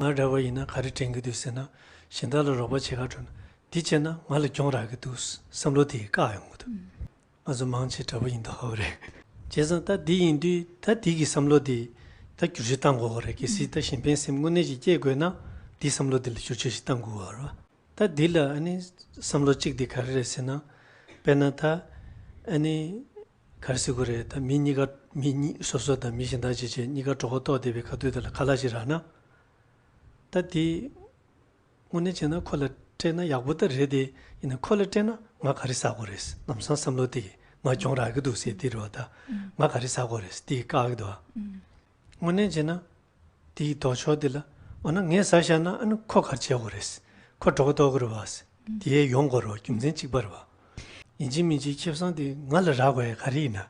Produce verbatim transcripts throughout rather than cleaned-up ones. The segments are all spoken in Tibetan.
ང་འདྲ་བ་ཡིན་ན་ག་རེ་དྲན་གྱི་འདུག་ཟེར་ན། གཞན་དག་ལ་རོགས་པ་བྱེད་གར་འགྲོ་ན་འདི་བྱས་ན་ང་ལ་གྱོང་རག་གི་འདུག་བསམ་བློ་དེ་བཀག་ཡོང་གི་འདུག་ང་ཚོ་མང་ཆེ་འདྲ་བ་ཡིན་མདོག་ཁ་པོ་རེད། བྱས་ཙང་ད་འདི་ཡིན་དུས་ད་འདི་གི་བསམ་བློ་དེ་ད་བསྒྱུར་བཅོས་གཏང་དགོས་པ་རེད། གལ་སྲིད་ད་གཞན་ཕན་སེམས་དངོས་གནས་ཅིག་སྐྱེ་དགོས་ན་འདི་བསམ་བློ་འདི་ལ་བསྒྱུར་བཅོས་ཤིག་གཏང་དགོས་པ་རེད། ད་འདི་ལ་ཨ་ནི་བསམ་བློ་གཅིག་འདི་ག་རེ་རེད་ཟེར་ན། དཔེར་ན་ད་ཨ་ནི་ག་རེ་ཟེར་དགོས་རེད། ད་མི་གཉིས་ཀ་མི་གཉིས་སོ་སོ་དང་མི་གཞན་དག་ཅིག་བྱས་གཉིས་ཀ་གྲོད་ཁོག་ལྟོགས་བསྡད་པའི་ཁ་ཐུག་དེ་ལ་ཁ་ལག་ཅིག་རག་ན། ད་དེ་དངོས་གནས་བྱས་ན་ཁོ་ལ་སྤྲད་ན་ཡག་པོ་ད་རེད་དེ། ཡིན་ན་ཁོ་ལ་སྤྲད་ན་ང་ག་རེ་ཟ་དགོས་རེད། ལམ་སང་བསམ་བློ་དེ་ང་གྱོང་རག་གི་འདུག་ཟེར་དེ་རེད་བ། ད་ང་ག་རེ་ཟ་དགོས་རེད་དེ་བཀག་གི་འདུག་བ། དངོས་གནས་བྱས་ན། དེའི་ལྡོག་ཕྱོགས་དེ་ལ། འོ་ན་ངས་ཟ་བཞག་ན་ཨ་ནི་ཁོ་ག་རེ་བྱེད་དགོས་རེད། ཁོ་གྲོད་ཁོག་ལྟོགས་ཀྱི་རེད་བ། དེ་ཡས་ཡོང་དགོས་རེད་བ། རྒྱུ་མཚན་གཅིག་པ་རེད་བ། ཡིན་གཅིག་མིན་གཅིག་ཁེ་བཟང་དེ་ང་ལ་རག་དགོས་ཡ་ག་རེ་ཡིན་ན།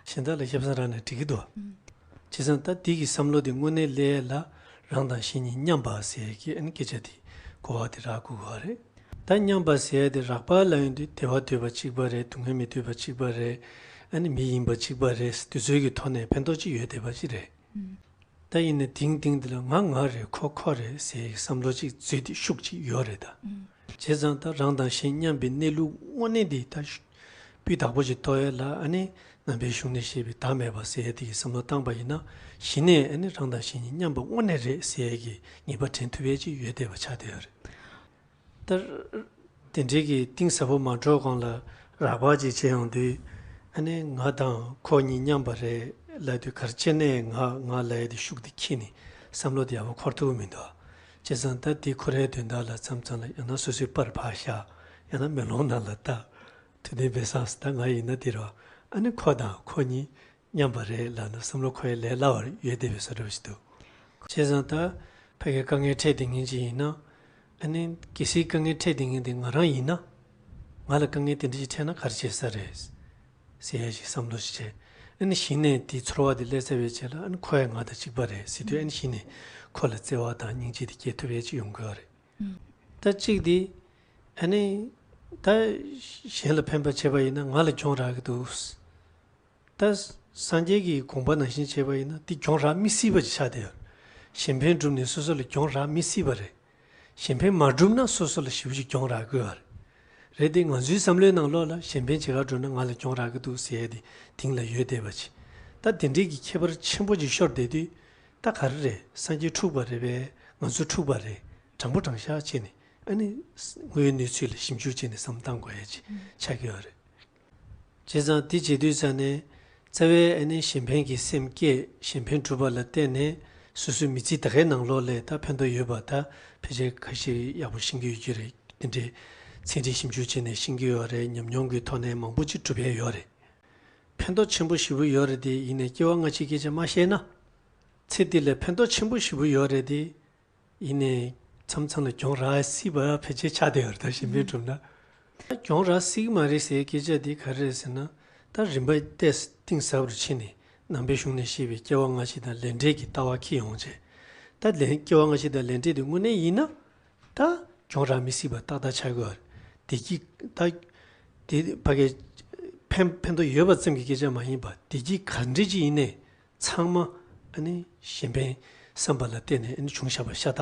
གཞན་དག་ལ་ཁེ་བཟང་རག་ན་འགྲིག་གི་འདུག་བ། བྱས་ཙང་ད་དེ་གི་བསམ་བློ་དེ་དངོས་གནས་སླེབས་ཡས་ལ་རང་དང་གཞན་གཉིས་མཉམ་པ་ཟེར་ཡས་ཀྱི་ཨ་ནི་སྐད་ཆ་དེ་གོ་བ་དེ་རག་དགོས་ཀྱི་རེད། ད་མཉམ་པ་ཟེར་ཡས་དེ་རགས་པ་ལ་ཡོང་དུས་བདེ་བ་འདོད་པ་གཅིག་པ་རེད། སྡུག་བསྔལ་མི་འདོད་པ་གཅིག་པ་རེད། ཨ་ནི་མི་ཡིན་པ་གཅིག་པ་རེད། དེ་ཚོའི་གི་ཐོག་ནས་ཕན་ཐོགས་ཅིག་ཡོད་བསྡད་པ་ཅིག་རེད། ད་ཡིན་ནའི་དེང་དེང་འདི་ལ་ང་ང་རེད། ཁོ་ཁོ་རེད་ཟེར་བསམ་བློ་ཅིག་འཛུལ་ཏེ་ཤུགས་ཅིག་ཡོད་རེད་ད། བྱས་ཙང་ད་རང་དང་གཞན་མཉམ་པའི་གནས་ལུགས་དངོས་གནས་འདི་ད་ཤུ་སྤུས་དག་པོ་ཅིག་རྟོགས་ཡས་ལ་ཨ་ནི་ནང་པའི་གཞུང་ནས་བཤད་པའི་བདག་མེད་པ་ཟེར་ཡས་དེ་གི་བསམ་བློ་བཏང་པ་ཡིན་ན། གཞི་ནས་ཨ་ནི་རང་དང་གཞན་གཉིས་མཉམ་པ་དངོས་གནས་རེད་ཟེར་ཡས་ཀྱི་ངེས་པ་དྲན་ཐུབ་ཡས་ཅིག་ཡོད་བསྡད་པ་ཆགས་བསྡད་ཡོད་རེད། ད་དེ་འདྲའི་གི་གཏིང་ཟབ་པོ་མ་འགྲོ་གོང་ལ་རགས་པ་ཅིག་བྱས་ཡོང་དུས། ཨ་ནི་ང་དང་ཁོ་གཉིས་མཉམ་པ་རེད་ལབ་དུས་ག་རེ་བྱས་ནས་ང་ང་ལབ་ཡས་དེ་ཤུགས་དེ་འཁྱེར་ནས་བསམ་བློ་དེ་ཡག་པོ་འཁོར་ཐུབ་ཀྱི་མི་འདུག་ཨ། བྱས་ཙང་ད་དེ་འཁོར་ཡས་དོན་དག་ལ་མཚམས་མཚམས་ལ་ཡང་ན་སོ་སོའི་པར་ཕར་བཞག་ཡང་ན་མེ་ལོང་ནང་ལ་ལྟ། དུས་དེ་བས་སམ་ད་ང་ཡིན་ན་དེ་རེད་བ། ཨ་ནི་ཁོ་དང་ཁོ་གཉིས་མཉམ་པ་རེད་ལབ་ན་བསམ་བློ་འཁོར་ཡས་ལས་སླ་བ་ཡོད་བསྡད་པའི་བཟོ་འདྲ་པོ་ཞིག་འདུག་བྱས་ཙང་ད་ཕ་གིར་དཀའ་ངལ་འཕྲད་བསྡད་མཁན་ཅིག་ཡིན་ན། ཨ་ནི་གལ་སྲིད་དཀའ་ངལ་འཕྲད་བསྡད་མཁན་དེ་ང་རང་ཡིན་ན། ང་ལ་དཀའ་ངལ་དེ་འདྲ་ཞིག་འཕྲད་ན་ག་རེ་བྱེད་ས་རེད་ཟེར་ཡས་ཞིག་བསམ་བློ་ཞིག་བྱས། ཨ་ནི་གཞི་ནས་དེའི་ཚོར་བ་དེ་སླེབས་ཚར་བའི་རྗེས་ལ་ཨ་ནི་ཁོ་ཡང་ང་དང་གཅིག་པ་རེད་ཟེར་དུས་ཨ་ནི་གཞི་ནས་ཁོ་ལ་བརྩེ་བ་དང་སྙིང་རྗེ་དེ་སྐྱེ་ཐུབ་ཡས་ཅིག་ཡོང་གི་ཡོད་རེད། ད་གཅིག་དེ། ཨ་ནི་ད་གཞན་ལ་ཕན་པ་བྱས་པ་ཡིན་ན་ང་ལ་གྱོང་རག་གི་འདུག་ད་སངས་རྒྱས་ཀྱི་དགོངས་པ་ནང་བཞིན་བྱས་པ་ཡིན་ན་དེ་གྱོང་རག་མི་སྲིད་པ་ཅིག་ཆགས་བསྡད་ཡོད། གཞན་ཕན་བསྒྲུབས་ནས་སོ་སོ་ལ་གྱོང་རག་མི་སྲིད་པ་རེད། གཞན་ཕན་མ་བསྒྲུབས་ན་སོ་སོ་ལ་ཞེ་པོ་ཅིག་གྱོང་རག་གི་ཡོད་རེད། རེད་དེ་ང་ཚོའི་བསམ་བློའི་ནང་ལོགས་ལ་གཞན་ཕན་བྱེད་གར་འགྲོ་ན་ང་ལ་གྱོང་རག་གི་འདུག་ཟེར་ཡས་དེ་དེང་ལ་ཡོད་བསྡད་པ་ཅིག་ད་དེ་འདྲའི་གི་ཁྱད་པར་ཆེན་པོ་ཅིག་ཤོར་བསྡད་དུས། ད་ག་རེ་རེད། སངས་རྒྱས་འཁྲུགས་པ་རེད་པས། ང་ཚོ་འཁྲུགས་པ་རེད། དྲང་པོ་དྲང་བཞག་བྱས་ནས་ཨ་ནི་དངོས་ཡོད་གནས་ཚུལ་ལ་ཞིབ་འཇུག་བྱས་ནས་བསམ་བློ་བཏང་དགོས་ཡས་ཅིག་ཆགས་ཀྱི་ཡོད་རེད། བྱས་ཙང་དེ་བྱེད་དུས་ཙང་ནས་རྩ་བའི་ཨ་ནི་གཞན་ཕན་གྱི་སེམས་བསྐྱེད། གཞན་ཕན་སྒྲུབ་པ་ལ་བརྟེན་ནས་སོ་སོའི་མི་ཚེ་ད་གའི་ནང་ལོགས་ལ་ད་ཕན་ཐོགས་ཡོད་པ་ད་ཕལ་ཆེར་ཁ་ཤས་ཡག་པོ་ཤེས་ཀྱི་ཡོད་ཀྱི་རེད། དེ་འདྲའི་ཚན་རིག་ཞིབ་འཇུག་བྱས་ནས་ཤེས་ཀྱི་ཡོད་རེད། ཉམས་མྱོང་གི་ཐོག་ནས་མང་པོ་ཅིག་གྲུབ་ཡས་ཡོད་རེད། ཕན་ཐོགས་ཆེན་པོ་ཞེ་པོ་ཡོད་རེད་དེ། ཡིན་ནའི་སྐྱེ་བ་སྔ་ཕྱིའི་སྐད་ཆ་མ་བཤད་ན། ཚེ་འདི་ལ་ཕན་ཐོགས་ཆེན་པོ་ཞེ་པོ་ཡོད་རེད་དེ། ཡིན་ནའི་མཚམས་མཚམས་ལ་གྱོང་རག་སྲིད་པ་ཕལ་ཆེར་ཆགས་བསྡད་ཡོད་རེད། ད་གཞན་ཕན་སྒྲུབ་ན། ད་གྱོང་རག་སྲིད་ཀྱི་མ་རེད་ཟེར་སྐད་ཆ་དེ་ག་རེ་རེད་ཟེར་ན། ད་རིམ་པ་ཏོག་ཙམ་གཏིང་ཟབ་རུ་ཕྱིན་ནས་ནང་པའི་གཞུང་ནས་བཤད་པའི་སྐྱེ་བ་སྔ་ཕྱི་དང་ལས་འབྲས་ཀྱི་ལྟ་བ་འཁྱེར་ཡོང་བྱས། ད་ལས་སྐྱེ་བ་སྔ་ཕྱི་དང་ལས་འབྲས་དེ་དངོས་གནས་ཡིན་ན། ད་གྱོང་རག་མི་སྲིད་པ་ཏག་ཏག་ཆགས་ཀྱི་ཡོད་རེད། བདེ་སྐྱིད་ད། དེ་ཕ་གིའི་ཕན་ཕན་ཐོགས་ཡོད་པ་ཙམ་གྱི་སྐད་ཆ་མ་ཡིན་པ་བདེ་སྐྱིད་ག་འདྲ་ཅིག་ཡིན་ནའི་ཚང་མ་ཨ་ནི་གཞན་ཕན་བསམ་པ་ལ་བརྟེན་ནས་ཨ་ནི་བྱུང་བཞག་པ་ཤ་སྟག་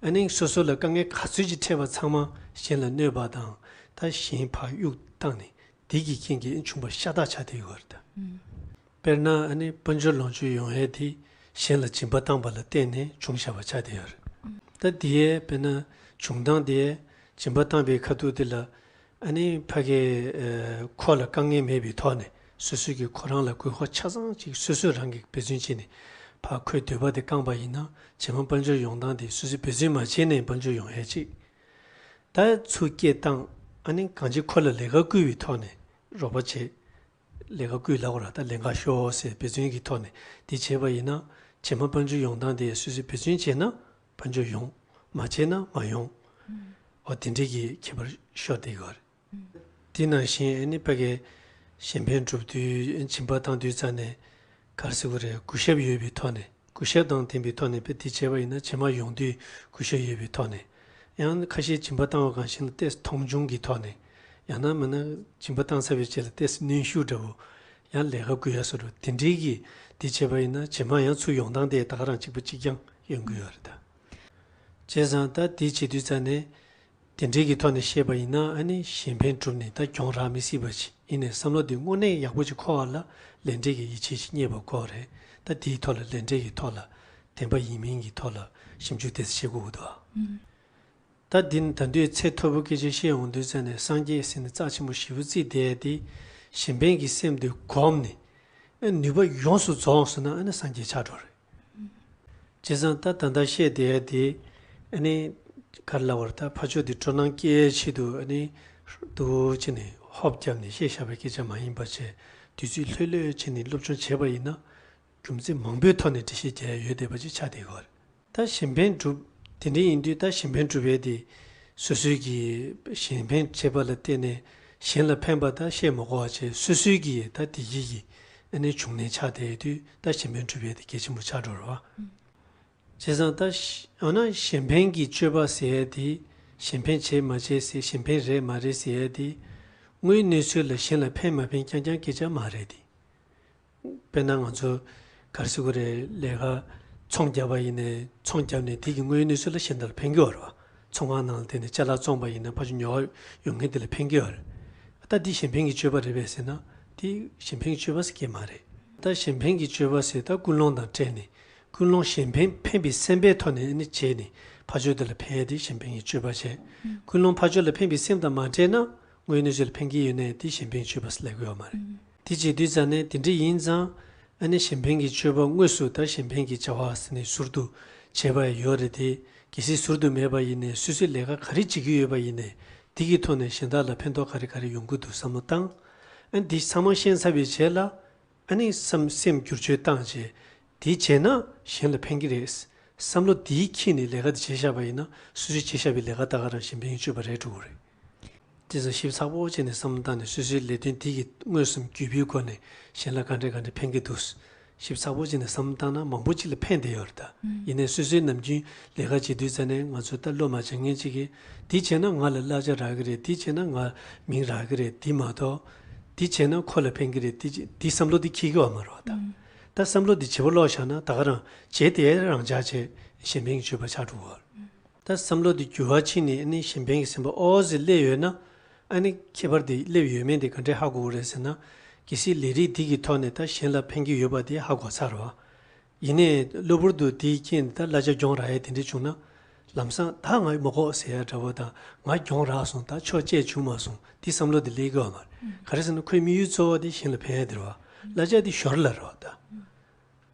ཨ་ནི་སོ་སོ་ལ་དཀའ་ངལ་ག་ཚོད་ཅིག་འཕྲད་པ་ཚང་མ་གཞན་ལ་གནོད་པ་དང་ད་གཞན་ཕར་གཡུག་བཏང་ནས་དེ་གི་རྐྱེན་གྱིས་ཨ་ནི་བྱུང་བ་ཤ་སྟག་ཆགས་བསྡད་ཡོད་རེད་ད། དཔེར་ན་ཨ་ནི་དཔལ་འབྱོར་ལོངས་སྤྱོད་ཡོང་ཡས་དེ་གཞན་ལ་སྦྱིན་པ་བཏང་པ་ལ་བརྟེན་ནས་བྱུང་བཞག་པ་ཆགས་བསྡད་ཡོད་རེད། ད་དེའི་དཔེར་ན་བྱུང་སྟངས་དེ་སྦྱིན་པ་བཏང་པའི་ཁ་ཐུག་དེ་ལ་ཨ་ནི་ཕ་གི་ཨ་ཁོ་ལ་དཀའ་ངལ་མེད་པའི་ཐོག་ནས་སོ་སོ་གི་ཁོ་རང་ལ་དགོས་མཁོ་ཆ་ཚང་ཅིག་སོ་སོས་རང་གིས་འབད་བརྩོན་བྱས་ནས་ཕར་ཁོའི་འདོད་པ་དེ་བསྐངས་པ་ཡིན་ན་རྗེས་མ་དཔལ་འབྱོར་ཡོང་སྟངས་དེ་སོ་སོས་འབད་བརྩོན་མ་བྱས་ནས་དཔལ་འབྱོར་ཡོང་ཡས་ཅིག་ད་ཚུར་སྐྱེལ་སྟངས་ཨ་ནི་གང་ཅི་ཁོ་ལ་ལས་ཀ་བསྐུལ་བའི་ཐོག་ནས་རོགས་པ་བྱས། ལས་ཀ་བསྐུལ་ལབ་དགོས་ར། ད་ལས་ཀ་ཤོག་ཟེར་འབད་བརྩོན་གྱི་ཐོག་ནས་དེ་བྱས་པ་ཡིན་ན་རྗེས་མ་དཔལ་འབྱོར་ཡོང་སྟངས་དེ་སོ་སོས་འབད་བརྩོན་བྱས་ན་དཔལ་འབྱོར་ཡོང་། མ་བྱས་ན་མ་ཡོང་། འོ་དེ་འདྲའི་གི་ཁྱད་པར་ཤོར་བསྡད་ཡོད་རེད། དེ་ནང་བཞིན་ཨ་ནི་ཕ་གི་གཞན་ཕན་སྒྲུབ་དུས་སྦྱིན་པ་བཏང་དུས་ཙང་ནས་ག་རེ་ཟེར་དགོས་རེད། གུས་ཞབས་ཡོད་པའི་ཐོག་ནས། གུས་ཞབས་དང་ལྡན་པའི་ཐོག་ནས་དཔེ་དེ་བྱས་པ་ཡིན་ན་རྗེས་མ་ཡོང་དུས་གུས་ཞབས་ཡོད་པའི་ཐོག་ནས། ཡང་ཁ་ཤས་སྦྱིན་པ་བཏང་བ་གང་ཞིག་ལ་ཏོག་ཙམ་མཐོང་ཆུང་གི་ཐོག་ནས། ཡང་ན་མིན་ན་སྦྱིན་པ་བཏང་ཚར་བའི་རྗེས་ལ་ཏོག་ཙམ་གནོན་ཤུགས་འདྲ་བོ། ཡང་ལས་ཀ་བསྐུལ་ཡ་བཟོ་འདྲ་བོ་དེ་འདྲའི་གི་དེ་བྱས་པ་ཡིན་ན་རྗེས་མ་ཡང་ཚུར་ཡོང་སྟངས་དེ་ད་ག་རང་གཅིག་པ་གཅིག་རྐྱང་ ཡོང་གི་ཡོད་རེད་ད། བྱས་ཙང་ད་དེ་བྱེད་དུས་ཙ་ནས། དེ་འདྲའི་གི་ཐོག་ནས་བཤད་པ་ཡིན་ན་ཨ་ནི་གཞན་ཕན་སྒྲུབ་ནས་ད་གྱོང་རག་མི་སྲིད་པ་ཅིག་ཡིན་ནའི་བསམ་བློ་དེ་དངོས་གནས་ཡག་པོ་ཅིག་འཁོར་བ་ལ་ལས་འབྲས་ཀྱི་ཡིད་ཆེས་ཤིག་རྙེད་པ་དགོས་རེད། ད་དེའི་ཐོག་ལ་ལས་འབྲས་ཀྱི་ཐོག་ལ་བདེན་པ་ཡིན་མིན་གྱི་ཐོག་ལ་ཞིབ་འཇུག་ཏོག་ཙམ་བྱེད་དགོས་ཀྱི་འདུག་ཨ། ད་འདི་ནི་ད་དུང་ཚད་མཐོ་པོ་སྐད་ཆ་བཤད་འོང་དུས་ཙ་ནས་སངས་རྒྱས་ཟེར་ནས་རྩ་ཆེན་པོ་ཞེ་པོ་བརྩིས་བསྡད་དེ། གཞན་ཕན་གྱི་སེམས་དེ་བསྒོམས་ནས་ཨ་ནུས་པ་ཡོངས་སུ་རྫོགས་སོང་ན་ཨ་ནི་སངས་རྒྱས་ཆགས་འགྲོ་རེད། བྱས་ཙང་ད་ད་ལྟ་བཤད་བསྡད་དེ་ཨ་ནི་ག་རེ་ལབ་དགོས་རེད། ད་ཕར་ཕྱོགས་དེ་སྤྲོ་སྣང་སྐྱེ་ཡའི་ཆེད་དུ་ཨ་ནི་འདུག་བྱས་ནས་ཧོབ་བརྒྱབ་ནས་བཤད་བཞག་པའི་སྐད་ཆ་མ་ཡིན་པ་བྱས། དུས་ཚོད་ལྷོད་ལྷོད་བྱས་ནས་སློབ་སྦྱོང་བྱས་པ་ཡིན་ན། རྒྱུ་མཚན་མང་པོའི་ཐོག་ནས་འགྲེལ་བཤད་རྒྱག་ཡ་ཡོད་བསྡད་པ་ཅིག་ཆགས་བསྡད་ཡོད་རེད། ད་གཞན་ཕན་སྒྲུབ། དེ་འདྲ་ཡིན་དུས་ད་གཞན་ཕན་སྒྲུབ་ཡས་དེ། སོ་སོའི་གི་གཞན་ཕན་བྱེད་པ་ལ་བརྟེན་ནས་གཞན་ལ་ཕན་པ་ད་བཤད་མ་དགོས་པ་བྱས། སོ་སོའི་གི་ད་བདེ་སྐྱིད་ཀྱི་ཨ་ནི་འབྱུང་གནས་ཆགས་བསྡད་ཡོད་དུས་ད་གཞན་ཕན་སྒྲུབ་ཡས་དེ་གལ་ཆེན་པོ་ཆགས་འགྲོ་རེད་བ། བྱས་ཙང་ད་འོ་ན་གཞན་ཕན་གྱི་སྤྱོད་པ་ཟེར་ཡས་དེ། གཞན་ཕན་བྱེད་མ་བྱེད་ཟེར། གཞན་ཕན་རེད་མ་རེད་ཟེར་ཡས་དེ། དངོས་ཡོད་གནས་ཚུལ་ལ་གཞན་ལ་ཕན་མ་ཕན་རྐྱང་རྐྱང་སྐད་ཆ་མ་རེད་དེ། དཔེར་ན་ང་ཚོ་ག་རེ་ཟེར་དགོས་རེད། ལས་ཀ་ཚོང་རྒྱབ་པ་ཡིན་ནའི་ཚོང་རྒྱབ་ནས་དེ་གི་དངོས་ཡོད་གནས་ཚུལ་ལ་གཞན་དག་ལ་ཕན་གྱི་ཡོད་རེད་བ། ཚོང་ཁང་ནང་ལ་བསྡད་ནས་ཅ་ལག་བཙོངས་པ་ཡིན་ན་ཕར་ཚུར་ཉོ་བ་ཡོང་མཁན་དེ་ལ་ཕན་གྱི་ཡོད་རེད། ད་འདི་གཞན་ཕན་གྱི་སྤྱོད་པ་རེད་པས་ཟེར་ན། དེ་གཞན་ཕན་གྱི་སྤྱོད་པ་ཟེར་གྱི་མ་རེད། ད་གཞན་ཕན་གྱི་སྤྱོད་པ་ཟེར་ད་ཀུན་སློང་དང་འབྲེལ་ནས་ཀུན་སློང་གཞན་ཕན་ཕན་པའི་སེམས་པའི་ཐོག་ནས་ནི་བྱས་ནས་ཕར་ཕྱོགས་དེ་ལ་ཕན་ཡ་དེ་གཞན་ཕན་གྱི་སྤྱོད་པ་བྱས། ཀུན་སློང་ཕར་ཕྱོགས་ལ་ཕན་པའི་སེམས་དང་མ་འབྲེལ་ན། དངོས་ཡོད་གནས་ཚུལ་ལ་ཕན་གྱི་ཡོད་ནའི་དེ་གཞན་ཕན་གྱི་སྤྱོད་པ་ཟེར་ལབ་ཀྱི་ཡོད་མ་རེད། དེ་བྱེད་དུས་ཙ་ནས་དེ་འདྲ་ཡིན་ཙང་། ཨ་ནི་གཞན་ཕན་གྱི་སྤྱོད་པ་དངོས་སུ་ད་གཞན་ཕན་གྱི་བྱ་བ་ཟེར་ནས་ཟུར་དུ་བྱས་པ་ཡོད་རེད་དེ། གལ་སྲིད་ཟུར་དུ་མེད་པ་ཡིན་ནའི་སོ་སོའི་ལས་ཀ་ག་རེ་བྱེད་ཀྱི་ཡོད་པ་ཡིན་ནའི་དེ་གི་ཐོག་ནས་གཞན་དག་ལ་ཕན་ཐོགས་ག་རེ་ག་རེ་ཡོང་གི་འདུག་བསམ་བློ་བཏང་། ཨ་ནི་དེ་ཚང་མ་ཤེས་ཚར་བའི་རྗེས་ལ། ཨ་ནི་བསམ་སེམས་བསྒྱུར་བཅོས་བཏང་བྱས། དེ་བྱས་ན་གཞན་ལ་ཕན་གྱི་རེད། བསམ་བློ་དེའི་འཁྱེར་ནས་ལས་ཀ་དེ་བྱས་བཞག་པ་ཡིན་ན་སོ་སོས་བྱས་བཞག་པའི་ལས་ཀ་ད་ག་རང་གཞན་ཕན་གྱི་སྤྱོད་པ་རེད་འགྲོ་གི་རེད། དེ་ཚོ་ཞིབ་ཚགས་པོ་བྱས་ནས་བསམ་བློ་བཏང་ནས་སོ་སོའི་ལས་དོན་དེ་གི་དངོས་སུ་གུས་པའི་སྒོ་ནས་གཞན་ལ་ག་འདྲས་ག་འདྲས་ཕན་གྱི་འདུག་ཞིབ་ཚགས་པོ་བྱས་ནས་བསམ་བློ་བཏང་ན་མང་པོ་ཅིག་ལ་ཕན་བསྡད་ཡོད་རེད་ད། ཡིན་ནའི་སོ་སོའི་ནམ་རྒྱུན་ལས་ཀ་བྱེད་དུས་ཙ་ནས་ང་ཚོ་ད་བློ་མ་སྦྱང་མཁན་ཅིག་གིས་འདི་བྱས་ན་ང་ལ་གླ་ཆ་རག་གི་རེད། འདི་བྱས་ན་ང་མིང་རག་གི་རེད། འདི་མ་གཏོགས་འདི་བྱས་ན་ཁོ་ལ་ཕན་གྱི་རེད། འདི་བྱས་འདི་བསམ་བློ་འདི་འཁྱེར་གྱི་ཡོད་མ་རེད་བ་ད། ད་བསམ་བློ་འདི་བྱེད་པོ་ལོག་བཞག་ན་ད་ག་རང་བྱས་དེ་རང་འཇགས་བྱས་གཞན་ཕན་གྱི་སྤྱོད་པ་ཆགས་འགྲོ་གི་ཡོད་རེད། ད་བསམ་བློ་འདི་འགྱུར་བ་ཕྱིན་ནས་ཨ་ནི་གཞན་ཕན་གྱི་སེམས་པ་ཨོ་ཙི་སླེབས་ཡོད་ན། ཨ་ནི་ཁྱད་པར་འདི་སླེབས་ཡོད་མེད་འདི་ག་འདྲས་ཧ་གོ་གི་རེད་ཟེར་ན། གལ་སྲིད་ལས་རིགས་འདི་གི་ཐོག་ནས་ད་གཞན་ལ་ཕན་གྱི་ཡོད་པ་འདི་ཧ་གོ་ཚར་བ། ཡིན་ནའི་གློ་བུར་དུ་དེའི་རྐྱེན་ནས་ད་གླ་ཆ་གྱོང་རག་ཡ་དེ་འདྲས་བྱུང་ན། ལམ་སང་ད་ང་མ་དགོས་ཟེར་ཡ་འདྲ་བོ་དང་ང་གྱོང་རག་སོང་ད་ཆོག་བཅས་བྱུང་མ་སོང་འདི་བསམ་བློ་འདི་སླེབས་ཀྱི་ཡོད་མ་རེད། ག་རེ་ཟེར་ན་ཁོའི་དམིགས་ཡུལ་གཙོ་བོ་དེ་གཞན་ལ་ཕན་ཡ་དེ་རེད་བ། གླ་ཆ་དེ་ཞོར་ལ་རེད་བ་ད།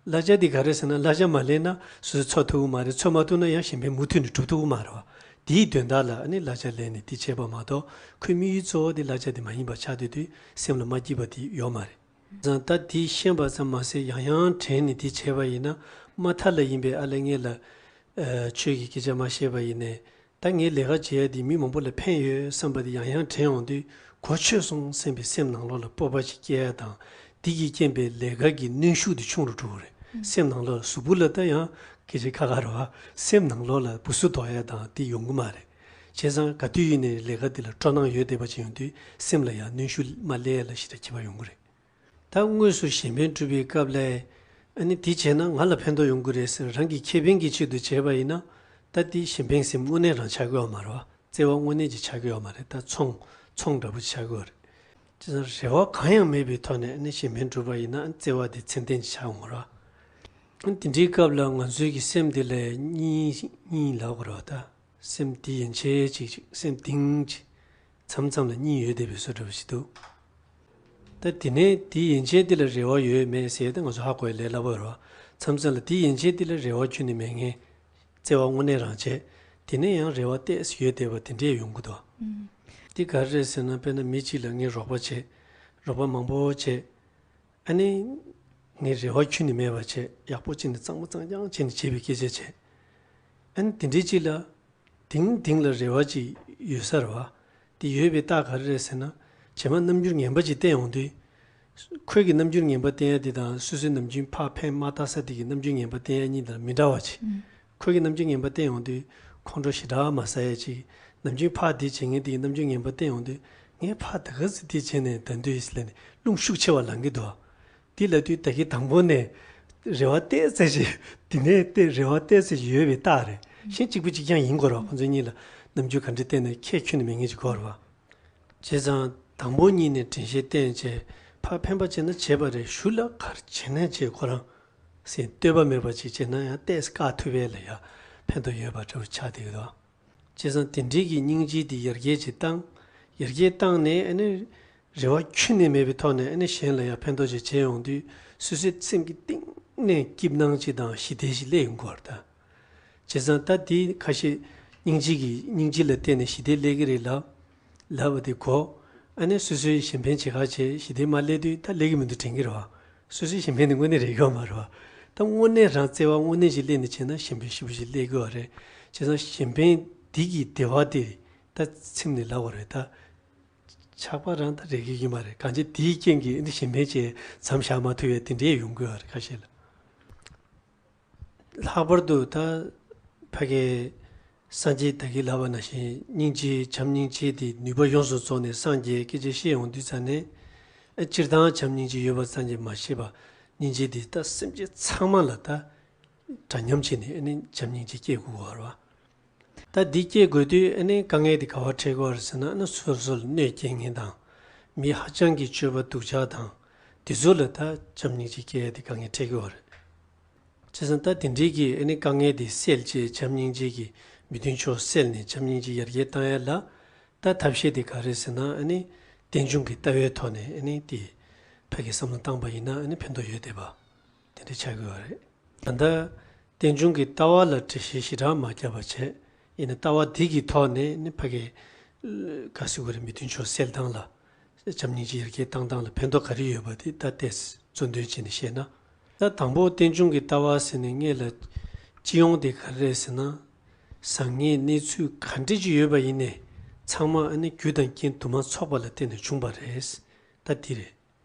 གླ་ཆ་འདི་ག་རེ་ཟེར་ན་གླ་ཆ་མ་ལེན་ན་སོ་སོ་འཚོ་ཐུབ་ཀྱི་མ་རེད། འཚོ་མ་ཐུབ་ན་ཡང་གཞན་ཕན་མུ་མཐུད་ནས་སྒྲུབ་ཐུབ་ཀྱི་མ་རེད་བ། དེའི་དོན་དག་ལ་ཨ་ནི་གླ་ཆ་ལེན་ནས་འདི་བྱས་པ་མ་གཏོགས་ཁོའི་དམིགས་ཡུལ་གཙོ་བོ་དེ་གླ་ཆ་འདི་མ་ཡིན་པ་ཆགས་སྡོད་དུས་སེམས་ལ་མ་སྐྱིད་པ་དེ་ཡོད་མ་རེད། ཙང་ད་འདི་ཤེས་པ་ཙམ་མ་ཟད་ཡང་ཡང་དྲན་ནས་འདི་བྱས་པ་ཡིན་ན་མ་མཐའ་ལ་ཡིན་པའི་ཨ་ལས་ངེད་ལ་ཆོས་ཀྱི་སྐད་ཆ་མ་བཤད་པ་ཡིན་ནའི། ད་ངའི་ལས་ཀ་བྱེད་ཡ་འདི་མི་མང་པོ་ལ་ཕན་ཡོད་བསམ་པ་འདི་ཡང་ཡང་དྲན་འོང་དུས་གོ་ཆོད་སོང་བསམ་པའི་སེམས་ནང་ལོགས་ལ་སྤོབས་པ་ཞིག་སྐྱེ་ཡ་དང་། འདི་གི་རྐྱེན་པས་ལས་ཀ་གི་གནོན་ཤུགས་འདི་ཆུང་རུ་འགྲོ་གི་རེད། སེམས་ནང་ལོགས་ལ་གཟུགས་པོ་ལ་ད་ཡང་སྐད་ཆ་ཁ་ཁ་རེད་བ། སེམས་ནང་ལོགས་ལ་སྦུ་སུ་དོག་ཡ་དང་འདི་ཡོང་གི་མ་རེད། བྱས་ཙང་ག་དུས་ཡིན་ནའི་ལས་ཀ་འདི་ལ་སྤྲོ་སྣང་ཡོད་བསྡད་པ་ཅིག་ཡོང་དུས་སེམས་ལ་ཡང་གནོན་ཤུགས་མ་སླེབས་ཡ་ལ་ཞེ་དྲག་ཁྱད་པར་ཡོང་གི་རེད། ད་དངོས་སུ་གཞན་ཕན་སྒྲུབ་པའི་སྐབས་ལ། ཨ་ནི་དེ་བྱས་ན་ང་ལ་ཕན་ཐོགས་ཡོང་གི་རེད་ཟེར་རང་གི་ཁེ་ཕན་གྱི་ཆེད་དུ་བྱས་པ་ཡིན་ན། ད་དེ་གཞན་ཕན་སེམས་དངོས་གནས་རང་ཆགས་ཀྱི་ཡོད་མ་རེད་བ། བརྩེ་བ་དངོས་གནས་ཀྱི་ཆགས་ཀྱི་ཡོད་མ་རེད། ད་ཚོང་ཚོང་འདྲ་པོ་ཆགས་ཀྱི་ཡོད་རེད། བྱས་ཙང་རེ་བ་གང་ཡང་མེད་པའི་ཐོག་ནས་ཨ་ནི་གཞན་ཕན་སྒྲུབ་པ་ཡིན་ན་བརྩེ་བ་དེ་ཚད་ལྡན་ཅིག་ཆགས་ཡོང་གི་རེད་བ། ཨ་ནི་དེ་འདྲའི་སྐབས་ལ་ང་ཚོའི་གི་སེམས་དེ་ལ་གཉིས་གཉིས་ལབ་དགོས་རེད་བ་ད། སེམས་དེ་ཡན་ཆད་ཅིག་ཅིག་སེམས་གཏིང་ཅིག་མཚམས་མཚམས་ལ་གཉིས་ཡོད་བསྡད་པའི་བཟོ་འདྲ་པོ་ཞིག་འདུག་ད་དེ་ནས་དེ་ཡན་ཆད་དེ་ལ་རེ་བ་ཡོད་མེད་ཟེར་ཏེ་ང་ཚོ་ཧ་གོ་ཡ་ལས་སླ་པོ་རེད་བ། མཚམས་མཚམས་ལ་དེ་ཡན་ཆད་དེ་ལ་རེ་བ་ཁྱོན་ནས་མེད་མཁན། བརྩེ་བ་དངོས་གནས་རང་བྱས། དེ་ནས་ཡང་རེ་བ་ཏོག་ཙམ་ཡོད་བསྡད་པ་དེ་འདྲས་ཡོང་གི་འདུག་དེ་ག་རེ་རེད་ཟེར་ན་དཔེར་ན་མི་གཅིག་ལ་ངས་རོགས་པ་བྱས། རོགས་པ་མང་པོ་བྱས། ཨ་ནི། ངས་རེ་བ་ཁྱོན་ནས་མེད་པ་བྱས་ཡག་པོ་བྱས་ནས་གཙང་མ་གཙང་རྐྱང་བྱས་ནས་བྱས་པའི་སྐད་ཆ་བྱས། ཨ་ནི་དེ་འདྲའི་གཅིག་ལ། དེང་དེང་ལ་རེ་བ་ཅིག་ཡོད་ས་རེད་བ། དེ་ཡོད་པའི་རྟགས་ག་རེ་རེད་ཟེར་ན། རྗེས་མ་རྣམ་འགྱུར་ངན་པ་ཅིག་བསྟན་ཡོང་དུས། ཁོས་ཀྱི་རྣམ་འགྱུར་ངན་པ་བསྟན་ཡ་དེ་དང་སོ་སོའི་ནམ་རྒྱུན་ཕར་ཕན་མ་བཏགས་ས་དེ་གི་རྣམ་འགྱུར་ངན་པ་བསྟན་ཡ་གཉིས་དང་མི་འདྲ་བ་ཅིག་ཁོས་ཀྱི་རྣམ་འགྱུར་ངན་པ་བསྟན་ཡོང་དུས་ཁོང་ཁྲོ་ཞེ་དྲག་མ་ཟ་ཡ་ཅིག་ནམ་རྒྱུན་ཕར་དེ་བྱེད་མཁན་དེ་གི་རྣམ་འགྱུར་ངན་པ་བསྟན་ཡོང་དུས་ངས་ཕར་ད་ག་ཚོད་དེ་བྱས་ནས་ད་འདོད་ཡིན་ཟེར་ལབ་ནས་རླུང་ཤུགས་ཆེ་བ་ལངས་ཀྱི་འདུག་དེ་ལབ་དུས་ད་གིན་དང་པོ་ནས་ རེ་བ་ཏོག་ཙམ་ཞིག་འདི་ནས་ཏོག་རེ་བ་ཏོག་ཙམ་ཞིག་ཡོད་པའི་རྟགས་རེད། གཞན་གཅིག་པུ་གཅིག་རྐྱང་ཡིན་དགོས་རེད་བ། ཁོང་ཚོ་གཉིས་ལ་རྣམ་འགྱུར་ག་འདྲ་བསྟན་ནས་ཁྱད་ཁྱོན་ནས་མེད་མཁན་ཅིག་དགོས་རེད་བ། བྱས་ཙང་དང་པོ་གཉིས་ནས་དྲན་ཤེས་བསྟེན་བྱས་ཕར་འཕེན་པ་བྱས་ན་བྱས་པ་རེད། གཞུག་ལ་ག་རེ་བྱས་ན་བྱས་ཁོ་རང་སེམས་བསྟོད་པ་མེད་པ་ཅིག་བྱས་ན་ཡང་ཏོག་ཙམ་བཀག་ཐུབ་པ་ལ་ཡང་ཕན་ཐོགས་ཡོད་པ་འདྲ་བོ་ཆགས་བསྡད་ཀྱི་འདུག། བྱས་ཙང་དེ་འདྲའི་གི་སྙིང་རྗེ་དེ་ཡར་རྒྱས་ཅིག་བཏང་། ཡར་རྒྱས་བཏང་ནས་ཨ་ནི་རེ་བ་ཁྱོན་ནས་མེད་པའི་ཐོག་ནས་ཨ་ནི་གཞན་ལ་ཡང་ཕན་ཐོགས་ཅིག་བྱས་ཡོང་དུས་སོ་སོའི་སེམས་ཀྱི་གཏིང་ནས་སྐྱིད་སྣང་ཅིག་དང་ཞི་བདེ་ཞིག་སླེབས་ཡོང་གི་ཡོད་རེད་ད། བྱས་ཙང་ད་དེ་ཁ་ཤས་སྙིང་རྗེ་གི་སྙིང་རྗེ་ལ་བརྟེན་ནས་ཞི་བདེ་སླེབས་ཀྱི་རེད་ལབ་ལབ་པ་དེ་གོ། ཨ་ནི་སོ་སོའི་གཞན་ཕན་བྱེད་ཁ་བྱས་ཞི་བདེ་མ་སླེབས་དུས་ད་སླེབས་ཀྱི་མི་འདུག་དྲན་གྱི་རེད་བ། སོ་སོའི་གཞན་ཕན་དེ་དངོས་གནས་རེད་ཡོད་མ་རེད་བ། ད་དངོས་གནས་རང་བརྩེ་བ་དངོས་གནས་ཤིག་སླེབས་ནས་བྱས་ན་གཞན་ཕན་ཞེ་པོ་ཞིག་སླེབས་ཀྱི་ཡོད་རེད། བྱས་ཙང་གཞན་ཕན་འདི་གི་བདེ་བ་དེ་ད་ཚིམ་ནས་ལབ་པ་རེད་ད། ཆགས་པ་རང་ད་རེག་གི་ཡོད་མ་རེད། གང་ཅི་དེའི་རྐྱེན་གྱིས་འདི་གཞན་ཕན་བྱས་མཚམས་བཞག་མ་ཐུབ་པའི་དེ་འདྲའི་ཡོང་གི་ཡོད་རེད་ཁ་ཤས་ལ། ལྷག་པར་དུ་ད་ཕ་གའི་སངས་རྒྱས་ད་གིན་ལབ་པ་ནང་བཞིན་སྙིང་རྗེ་བྱམས་སྙིང་རྗེ་དེ་ནུས་པ་ཡོངས་སུ་རྫོགས་ནས་སངས་རྒྱས་སྐད་ཆ་བཤད་ཡོང་དུས་ཙང་ནས། ཨ་སྤྱིར་བཏང་བྱམས་སྙིང་རྗེ་ཡོད་པ་ཙམ་གྱིས་མ་ཤེས་པ། སྙིང་རྗེ་དེ་ད་སེམས་ཅན་ཚང་མ་ལ་ད་འདྲ་མཉམ་བྱས་ནས་ཨ་ནི་བྱམས་སྙིང་རྗེ་སྐྱེ་དགོས་པ་རེད་བ། ད་འདི་སྐྱེ་དགོས་དུས་ཨ་ནི་དཀའ་ངལ་འདི་ག་པར་འཕྲད་ཀྱི་ཡོད་རེད་ཟེར་ན། ཨ་ནི་སོ་སོ་ལ་གནོད་སྐྱེལ་མཁན་དང་། མི་ཧ་ཅང་གི་སྤྱོད་པ་སྡུག་ཅག་དང་། འདི་ཚོ་ལ་ད་བྱམས་སྙིང་རྗེ་སྐྱེ་ཡ་འདི་དཀའ་ངལ་འཕྲད་ཀྱི་ཡོད་རེད། བྱས་ཙང་ད་དེ་འདྲའི་གི་ཨ་ནི་དཀའ་ངལ་འདི་སེལ་བྱས་བྱམས་སྙིང་རྗེ་གི་མི་མཐུན་ཕྱོགས་སེལ་ནས་བྱམས་སྙིང་རྗེ་ཡར་རྒྱས་བཏང་ཡ་ལ། ད་ཐབས་ཤེས་འདི་ག་རེ་ཟེར་ན། ཨ་ནི་རྟེན་འབྱུང་གི་ལྟ་བའི་ཐོག་ནས་ཨ་ནི་དེ་ཕ་གི་བསམ་བློ་བཏང་པ་ཡིན་ན་ཨ་ནི་ཕན་ཐོགས་ཡོད་བསྡད་པ་དེ་འདྲ་ཆགས་ཀྱི་ཡོད་རེད། ད་ལྟ་རྟེན་འབྱུང་གི་ལྟ་བ་ལ་འགྲེལ་བཤད་ཞེ་དྲག་མ་བརྒྱབ་པ་བྱས། ཡིན་ན་ལྟ་བ་འདི་གི་ཐོག་ནས་ནི་ཕ་གི་ག་ཟེར་དགོས་རེད། མི་མཐུན་ཕྱོགས་སེལ་སྟངས་ལ་བྱམས་སྙིང་རྗེ་ཡར་རྒྱས་བཏང་སྟངས་ལ་ཕན་ཐོགས་ག་རེ་ཡོད་པ་དེ་ད་ལྟས་གཙོ་འདོན་བྱས་ནས་བཤད་ན། ད་དང་པོ་རྟེན་འབྱུང་གི་ལྟ་བ་ཟེར་ནས་སྔོན་ལ་སྤྱི་ཡོངས་དེ་ག་རེ་རེད་ཟེར་ན། བཟང་ངན་གནས་ཚུལ་ག་འདྲ་ཅིག་ཡོད་པ་ཡིན་ནའི་ཚང་མ་ཨ་ནི་རྒྱུ་དང་རྐྱེན་དུ་མ་ཚོགས་པ་ལ་བརྟེན་ནས་བྱུང་བ་རེད། ད་འདི་རེད།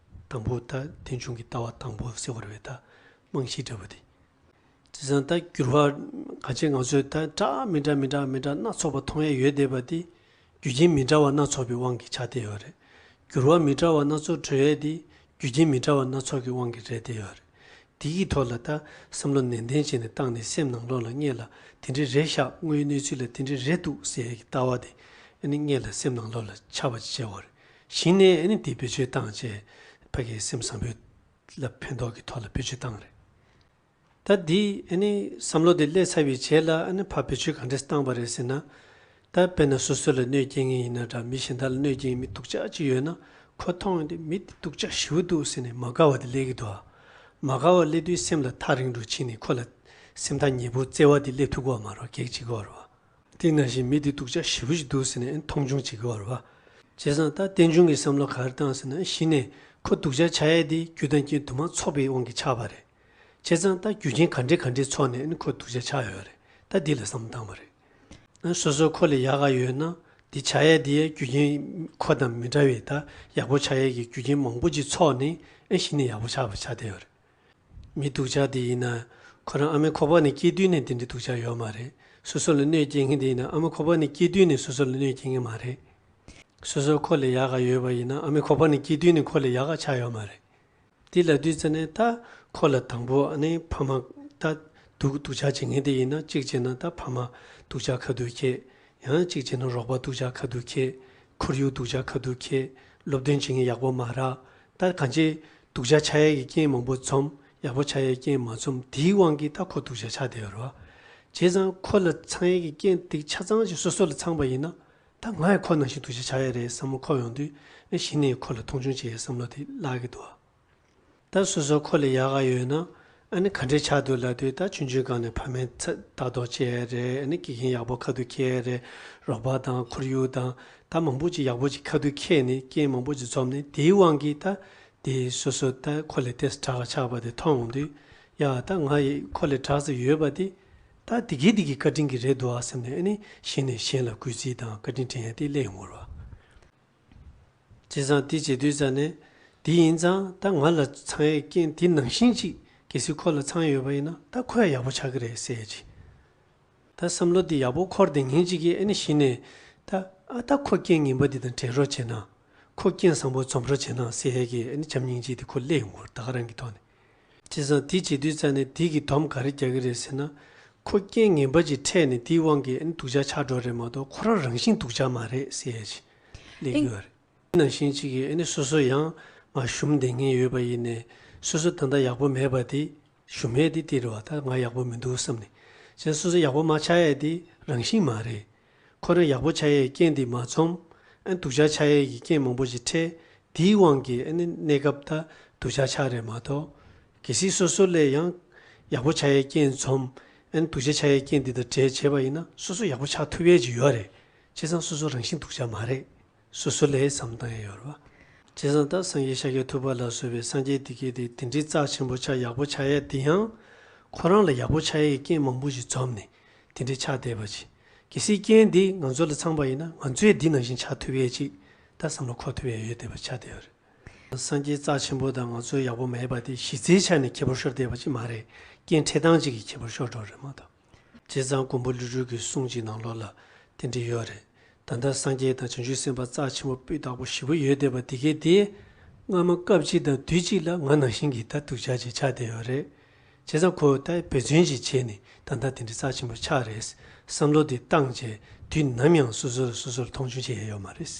དང་པོ་ད་རྟེན་འབྱུང་གི་ལྟ་བ་དང་པོ་ཟེར་བ་རེད་བས། ད་རྨང་གཞི་འདྲ་བོ་དེ། བྱས་ཙང་ད་འགྱུར་བ་ག་ཅིག་ང་ཚོས་ད་འདྲ་མི་འདྲ་མི་འདྲ་མི་འདྲ་སྣ་ཚོགས་པ་མཐོང་ཡས་ཡོད་བསྡད་པ་དེ། རྒྱུ་རྐྱེན་མི་འདྲ་བ་སྣ་ཚོགས་པའི་དབང་གིས་ཆགས་བསྡད་ཡོད་རེད། འགྱུར་བ་མི་འདྲ་བ་སྣ་ཚོགས་འགྲོ་ཡས་དེ་རྒྱུ་རྐྱེན་མི་འདྲ་བ་སྣ་ཚོགས་ཀྱི་དབང་གིས་རེད་བསྡད་ཡོད་རེད། དེ་གི་ཐོག་ལ་ད་བསམ་བློ་ནན་ཏན་བྱས་ནས་བཏང་ནས་སེམས་ནང་ལོགས་ལ་སྔོན་ལ་དེ་འདྲ་རེད་ཤག་དངོས་ཡོད་གནས་ཚུལ་ལ་དེ་འདྲ་རེད་འདུག་ཟེར་ཡས་ཀྱི་ལྟ་བ་དེ་ཨ་ནི་སྔོན་ལ་སེམས་ནང་ལོགས་ལ་ཆགས་པ་ཅིག་བྱས་པ་རེད། གཞི་ནས་ཨ་ནི་དེ་བེད་སྤྱོད་བཏང་བྱས་ཕ་གིའི་སེམས་བཟང་པོའི་ལ་ཕན་ཐོགས་ཀྱི་ཐོག་ལ་བེད་སྤྱོད་བཏང་རེད། ད་འདི་ཨ་ནི་བསམ་བློ་དེ་སླེབས་ཚར་བའི་རྗེས་ལ་ཨ་ནི་ཕར་བེད་སྤྱོད་ག་འདྲས་བཏང་པ་རེད་ཟེར་ན། ད་དཔེར་ན་སོ་སོ་ལ་གནོད་སྐྱེལ་མཁན་ཡིན་ན་འདྲ། མི་གཞན་དག་ལ་གནོད་སྐྱེལ་མཁན་མི་སྡུག་ཅག་ཅིག་ཡོད་ན། ཁོ་མཐོང་ཡོང་དུས་མི་འདི་སྡུག་ཅག་ཞེ་པོ་འདུག་ཟེར་ནས་མ་དགའ་བ་དེ་སླེབས་ཀྱི་འདུག་ཨ། མ་དགའ་བ་སླེབས་དུས་སེམས་ལ་ཐག་རིང་རུ་ཕྱིན་ནས་ཁོ་ལ་སེམས་ཐག་ཉེ་པོ་བརྩེ་བ་དེ་སླེབས་ཐུབ་ཀྱི་ཡོད་མ་རེད། གེགས་བྱེད་ཀྱི་ཡོད་རེད་བ། དེ་ནང་བཞིན་མི་འདི་སྡུག་ཅག་ཞེ་པོ་ཞིག་འདུག་ཟེར་ནས་མཐོང་ཆུང་བྱེད་ཀྱི་ཡོད་རེད་བ། བྱས་ཙང་ད་རྟེན་འབྱུང་གི་བསམ་བློ་ག་རེ་བཏང་ཟེར་ན། གཞི་ནས་ཁོ་སྡུག་ཅག་ཆགས་ཡས་དེ་རྒྱུ་དང་རྐྱེན་དུ་མ་ཚོགས་པའི་དབང་གིས་ཆགས་པ་རེད། བྱས་ཙང་ད་རྒྱུ་རྐྱེན་ག་འདྲས་ག་འདྲས་ཚོགས་ནས་ཨ་ནི་ཁོ་སྡུག་ཅག་ཆགས་ཡོད་རེད། ད་འདི་ལ་བསམ་བློ་བཏང་བ་རེད། སོ་སོ་ཁོ་ལས་ཡག་ག་ཡོད་ན་འདི་ཆགས་ཡས་དེ་རྒྱུ་རྐྱེན་ཁོ་དང་མི་འདྲ་བའི་ད་ཡག་པོ་ཆགས་ཡས་ཀྱི་རྒྱུ་རྐྱེན་མང་པོ་ཅིག་ཚོགས་ནས་ཨ་གཞི་ནས་ཡག་པོ་ཆགས་པ་ཆགས་བསྡད་ཡོད་རེད། མི་སྡུག་ཅག་དེ་ཡིན་ན་ཁོ་རང་ཨ་མའི་ཁོག་པ་ནས་སྐྱེས་དུས་ནས་དེ་འདྲའི་སྡུག་ཅག་ཡོད་མ་རེད། སོ་སོ་ལ་གནོད་སྐྱེལ་མཁན་དེ་ཡིན་ན་ཨ་མའི་ཁོག་པ་ནས་སྐྱེས་དུས་ནས་སོ་སོ་ལ་གནོད་སྐྱེལ་མཁན་མ་རེད། སོ་སོ་ཁོ་ལས་ཡག་ག་ཡོད་པ་ཡིན་ན་ཨ་མའི་ཁོག་པ་ནས་སྐྱེས་དུས་ནས་ཁོ་ལས་ཡག་ག་ཆགས་ཡོད་མ་རེད། དེ་ལབ་དུས་ཙ་ནས་ད་ཁོ་ལ་དང་པོ་ཨ་ནི་ཕ་མ་ད་སྡུག་སྡུག་ཅག་བྱེད་མཁན་དེ་ཡིན་ན། གཅིག་བྱས་ན་ད་ཕ་མ་སྡུག་ཅག་ཁ་ཐུག་ཁེལ། ཡང་གཅིག་བྱས་ན་རོགས་པ་སྡུག་ཅག་ཁ་ཐུག་ཁེལ། ཁོར་ཡུག་སྡུག་ཅག་ཁ་ཐུག་ཁེལ། སློབ་སྟོན་བྱེད་མཁན་ཡག་པོ་མ་རག། ད་གང་ཅི་སྡུག་ཅག་ཆགས་ཡས་ཀྱི་རྐྱེན་མང་པོ་འཛོམས། ཡག་པོ་ཆགས་ཡས་རྐྱེན་མ་འཛོམས། དེའི་དབང་གིས་ད་ཁོ་སྡུག་ཅག་ཆགས་བསྡད་ཡོད་རེད་བ། བྱས་ཙང་ཁོ་ལ་ཚང་ཡས་ཀྱི་རྐྱེན་དེ་ཆ་ཚང་ཅིག་སོ་སོ་ལ་ཚང་པ་ཡིན་ན། ད་ང་ཡང་ཁོ་ནང་བཞིན་སྡུག་ཅག་ཆགས་ཡས་རེད་བསམ་བློ་འཁོར་ཡོང་དུས་ཨ་གཞི་ནས་ཁོ་ལ་མཐོང་ཆུང་བྱེད་ཡས་བསམ་བློ་དེ་བརླག་གི་འདུག་བ། ད་སོ་སོ་ཁོ་ལས་ཡག་ག་ཡོད་ན་ཨ་ནི་ག་འདྲས་ཆགས་འདུག་ལབ་དུས། ད་ཆུང་ཆུང་སྒང་ནས་ཕ་མའི་ཚ་ལྟ་རྟོག་བྱེད་ཡས་རེད། ཨ་ནི་དགེ་རྒན་ཡག་པོ་ཁ་ཐུག་ཁེལ་ཡས་རེད། རོགས་པ་དང་ཁོར་ཡུག་དང་ད་མང་པོ་ཅིག་ཡག་པོ་ཅིག་ཁ་ཐུག་ཁེལ་ནས་རྐྱེན་མང་པོ་ཅིག་འཛོམས་ནས་དེའི་དབང་གིས་ད་དེ་སོ་སོ་ད་ཁོ་ལས་ཏོག་ཙམ་དྲག་ག་ཆགས་པ་དེ་མཐོང་ཡོང་དུས། ཡ་ད་ང་ཡི་ཁོ་ལས་དྲག་ཙམ་ཡོད་པ་དེ་ད་དེ་གའི་དེ་གའི་བཀའ་དྲིན་གྱིས་རེད་འདུག་ཨ་བསམ་ནས་ཨ་ནི་གཞི་ནས་གཞན་ལ་གུས་བརྩི་དང་བཀའ་དྲིན་དྲན་ཡས་དེ་སླེབས་ཡོང་གི་རེད་བ། བྱས་ཙང་དེ་བྱེད་དུས་ཙ་ནས་དེ་ཡིན་ཙང་ད་ང་ལ་ཚང་ཡས་རྐྱེན་དེ་ནང་བཞིན་ཅིག་གལ་སྲིད་ཁོ་ལ་ཚང་ཡོད་པ་ཡིན་ན་ད་ཁོ་ཡང་ཡག་པོ་ཆགས་ཀྱི་རེད་ཟེར་ཡས་ཅིག། ད་བསམ་བློ་དེ་ཡག་པོ་འཁོར་བསྡད་མཁན་ཅིག་གིས་ཨ་ནི་གཞི་ནས་ད་ཨ་ད་ཁོ་རྐྱེན་ངན་པ་འདི་དང་བྲལ་རོགས་བྱས་ན། ཁོ་རྐྱེན་བཟང་པོ་འཛོམས་རོགས་བྱས་ན་ཟེར་ཡས་ཀྱི་ཨ་ནི་བྱམས་སྙིང་རྗེ་དེ་ཁོ་སླེབས་ཡོང་གི་རེད། ད་ག་རང་གི་ཐོག་ནས། བྱས་ཙང་དེ་བྱེད་དུས་ཙང་ནས་དེ་གི་སྡོམ་ག་རེ་རྒྱག་གི་རེད་ཟེར་ན། ཁོ་རྐྱེན་ངན་པ་ཅིག་འཕྲད་ནས་དེའི་དབང་གིས་ཨ་ནི་སྡུག་ཅག་ཆགས་འགྲོ་རེད་མ་གཏོགས་ཁོ་རང་རང་བཞིན་སྡུག་ཅག་མ་རེད་ཟེར་ཡ་ཅིག་སླེབས་ཀྱི་ཡོད་རེད། ནང་བཞིན་གཅིག་གིས་ཨ་ནི་སོ་སོ་ཡང་མ་ཞུམ་བསྡད་མཁན་ཡོད་པ་ཡིན་ནའི་སོ་སོ་ད་ལྟ་ཡག་པོ་མེད་པ་དེ་ཞུམ་ཡས་དེ་དེ་རེད་བ། ད་ང་ཡག་པོ་མི་འདུག་བསམ་ནས་བྱས་སོ་སོ་ཡག་པོ་མ་ཆགས་ཡས་དེ་རང་བཞིན་མ་རེད། ཁོ་རང་ཡག་པོ་ཆགས་ཡས་རྐྱེན་དེ་མ་འཛོམས། ཨ་ནི་སྡུག་ཅག་ཆགས་ཡས་ཀྱི་རྐྱེན་མང་པོ་ཞིག་འཕྲད། དེའི་དབང་གིས་ཨ་ནི་གནས་སྐབས་ད་སྡུག་ཅག་ཆགས་རེད་མ་གཏོགས། གལ་སྲིད་སོ་སོ་ལ་ཡང་ཡག་པོ་ཆགས་ཡས་རྐྱེན་འཛོམས། ཨ་ནི་སྡུག་ཅག་ཆགས་ཡས་རྐྱེན་དེ་དང་བྲལ་བྱས་པ་ཡིན་ན་སོ་སོ་ཡག་པོ་ཆགས་ཐུབ་ཡས་ཅིག་ཡོད་རེད། བྱས་ཙང་སོ་སོ་རང་བཞིན་སྡུག་ཅག་མ་རེད། སོ་སོ་ལ་བསམ་བཏང་ཡས་ཡོད་རེད་བ། བྱས་ཙང་ད་སངས་རྒྱས་ཤཱཀྱ་ཐུབ་པ་ལ་སོགས་པའི་སངས་རྒྱས་དེ་གས་དེ་དེ་འདྲའི་རྩ་ཆེན་པོ་ཆགས་ཡག་པོ་ཆགས་ཡས་དེ་ཡང་ཁོ་རང་ལ་ཡག་པོ་ཆགས་ཡས་ཀྱི་རྐྱེན་མང་པོ་ཞིག་འཛོམས་ནས་དེ་འདྲའི་ཆགས་བསྡད་པ་ཅིག་གལ་སྲིད་རྐྱེན་འདི་ང་ཚོ་ལ་ཚང་པ་ཡིན་ན་ང་ཚོས་འདི་ནང་བཞིན་ཆགས་ཐུབ་ཡས་ཅིག་ད་བསམ་བློ་འཁོར་ཐུབ་ཡས་ཡོད་བསྡད་པ་ཆགས་བསྡད་ཡོད་རེད། སངས་རྒྱས་རྩ་ཆེན་པོ་དང་ང་ཚོའི་ཡག་པོ་མེད་པ་དེ་གཞི་རྩའི་ཆ་ནས་ཁྱད་པར་ཤོར་བསྡད་པ་ཅིག་མ་རེད། རྐྱེན་འཕྲད་སྟངས་ཅིག་གི་ཁྱད་པར་ཤོར་འགྲོ་རེད་མ་གཏོགས། བྱས་ཙང་མགོན་པོ་ཀླུ་སྒྲུབ་ཀྱི་གསུང་གཅིག་ནང་ལོགས་ལ་དེ་འདྲ་ཡོད་རེད། ད་ལྟ་སངས་རྒྱས་དང་བྱང་ཆུབ་སེམས་དཔའ་རྩ་ཆེན་པོ་སྤུས་དག་པོ་ཞེ་པོ་ཡོད་བསྡད་པ་དེ་གས་དེ། སྔ་མ་སྐབས་གཅིག་དང་དུས་གཅིག་ལ་ང་ནང་བཞིན་གྱི་ད་སྡུག་ཅག་ཅིག་ཆགས་བསྡད་ཡོད་རེད། བྱས་ཙང་ཁོས་ད་འབད་བརྩོན་ཅིག་བྱས་ནས་ད་ལྟ་དེ་འདྲ་རྩ་ཆེན་པོ་ཆགས་རེད། བསམ་བློ་དེ་བཏང་བྱས་དུས་ནམ་ཡང་སོ་སོ་ལ་སོ་སོ་ལ་མཐོང་ཆུང་བྱེད་ཡས་ཡོད་མ་རེད།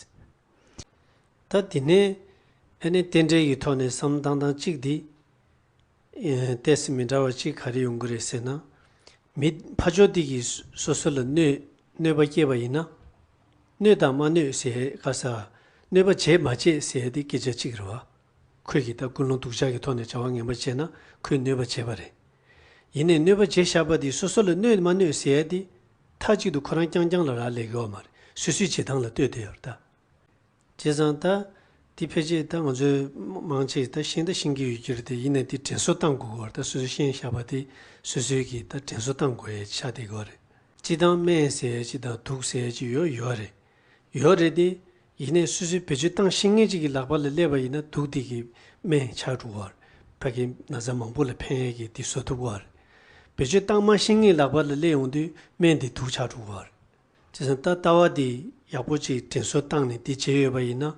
ད་དེ་ནས་ཨ་ནི་རྟེན་འབྲེལ་གྱི་ཐོག་ནས་བསམ་བློ་བཏང་སྟངས་གཅིག་འདི། ཨེ། ཏོག་ཙམ་མི་འདྲ་བ་གཅིག་ག་རེ་ཡོང་གི་རེད་ཟེར་ན། མི་ཕར་ཕྱོགས་དེ་གིས་སོ་སོ་ལ་གནོད་གནོད་པ་སྐྱེལ་བ་ཡིན་ན། གནོད་དང་མ་གནོད་ཟེར་ག་ས། གནོད་པ་བྱེད་མ་བྱེད་ཟེར་དེ་སྐད་ཆ་གཅིག་རེད་བ། ཁོས་ཀྱིས་ད་ཀུན་སློང་སྡུག་ཅག་གི་ཐོག་ནས་བྱ་བ་ངན་པ་བྱས་ན་ཁོས་གནོད་པ་བྱས་པ་རེད། ཡིན་ནའི་གནོད་པ་བྱས་བཞག་པ་དེ་སོ་སོ་ལ་གནོད་མ་གནོད་ཟེར་དེ། མཐའ་གཅིག་ཏུ་ཁོ་རང་རྐྱང་རྐྱང་ལ་རག་ལས་ཀྱི་ཡོད་མ་རེད། སོ་སོའི་བྱེད་སྟངས་ལ་ལྟོས་བསྡད་ཡོད་རེད་ད། བྱས་ཙང་ད། འདི་ཕལ་ཆེར་ད་ང་ཚོའི་མང་ཆེ་ད་ཤེས་ད་ཤེས་ཀྱི་ཡོད་ཀྱི་རེད་དེ་ཡིན་ནའི་འདི་དྲན་གསོ་བཏང་དགོས་ཀྱི་ཡོད་རེད། ད་སོ་སོས་ཤེས་བཞག་པ་དེ་སོ་སོའི་གི་ད་དྲན་གསོ་བཏང་དགོས་ཡས་ཆགས་བསྡད་ཀྱི་ཡོད་རེད། སྤྱིར་བཏང་སྨན་ཟེར་ཡས་ཅིག་དང་དུག་ཟེར་ཡས་ཅིག་ཡོད་ཡོད་རེད། ཡོད་རེད་དེ། ཡིན་ནའི་སོ་སོའི་བེད་སྤྱོད་བཏང་ཤེས་མཁན་ཅིག་གི་ལག་པ་ལ་སླེབས་པ་ཡིན་ན་དུག་དེ་གི་སྨན་ཆགས་འགྲོ་གི་ཡོད་རེད། ཕ་གི་ན་ཚ་མང་པོ་ལ་ཕན་ཡས་ཀྱི་དེ་བཟོ་ཐུབ་ཀྱི་ཡོད་རེད། བེད་སྤྱོད་བཏང་མ་ཤེས་མཁན་ལག་པ་ལ་སླེབས་ཡོང་དུས་སྨན་དེ་དུག་ཆགས་འགྲོ་གི་ཡོད་རེད། བྱས་ཙང་ད་ལྟ་བ་འདི་ཡག་པོ་ཅིག་དྲན་གསོ་བཏང་ནས་འདི་བྱས་ཡོད་པ་ཡིན་ན།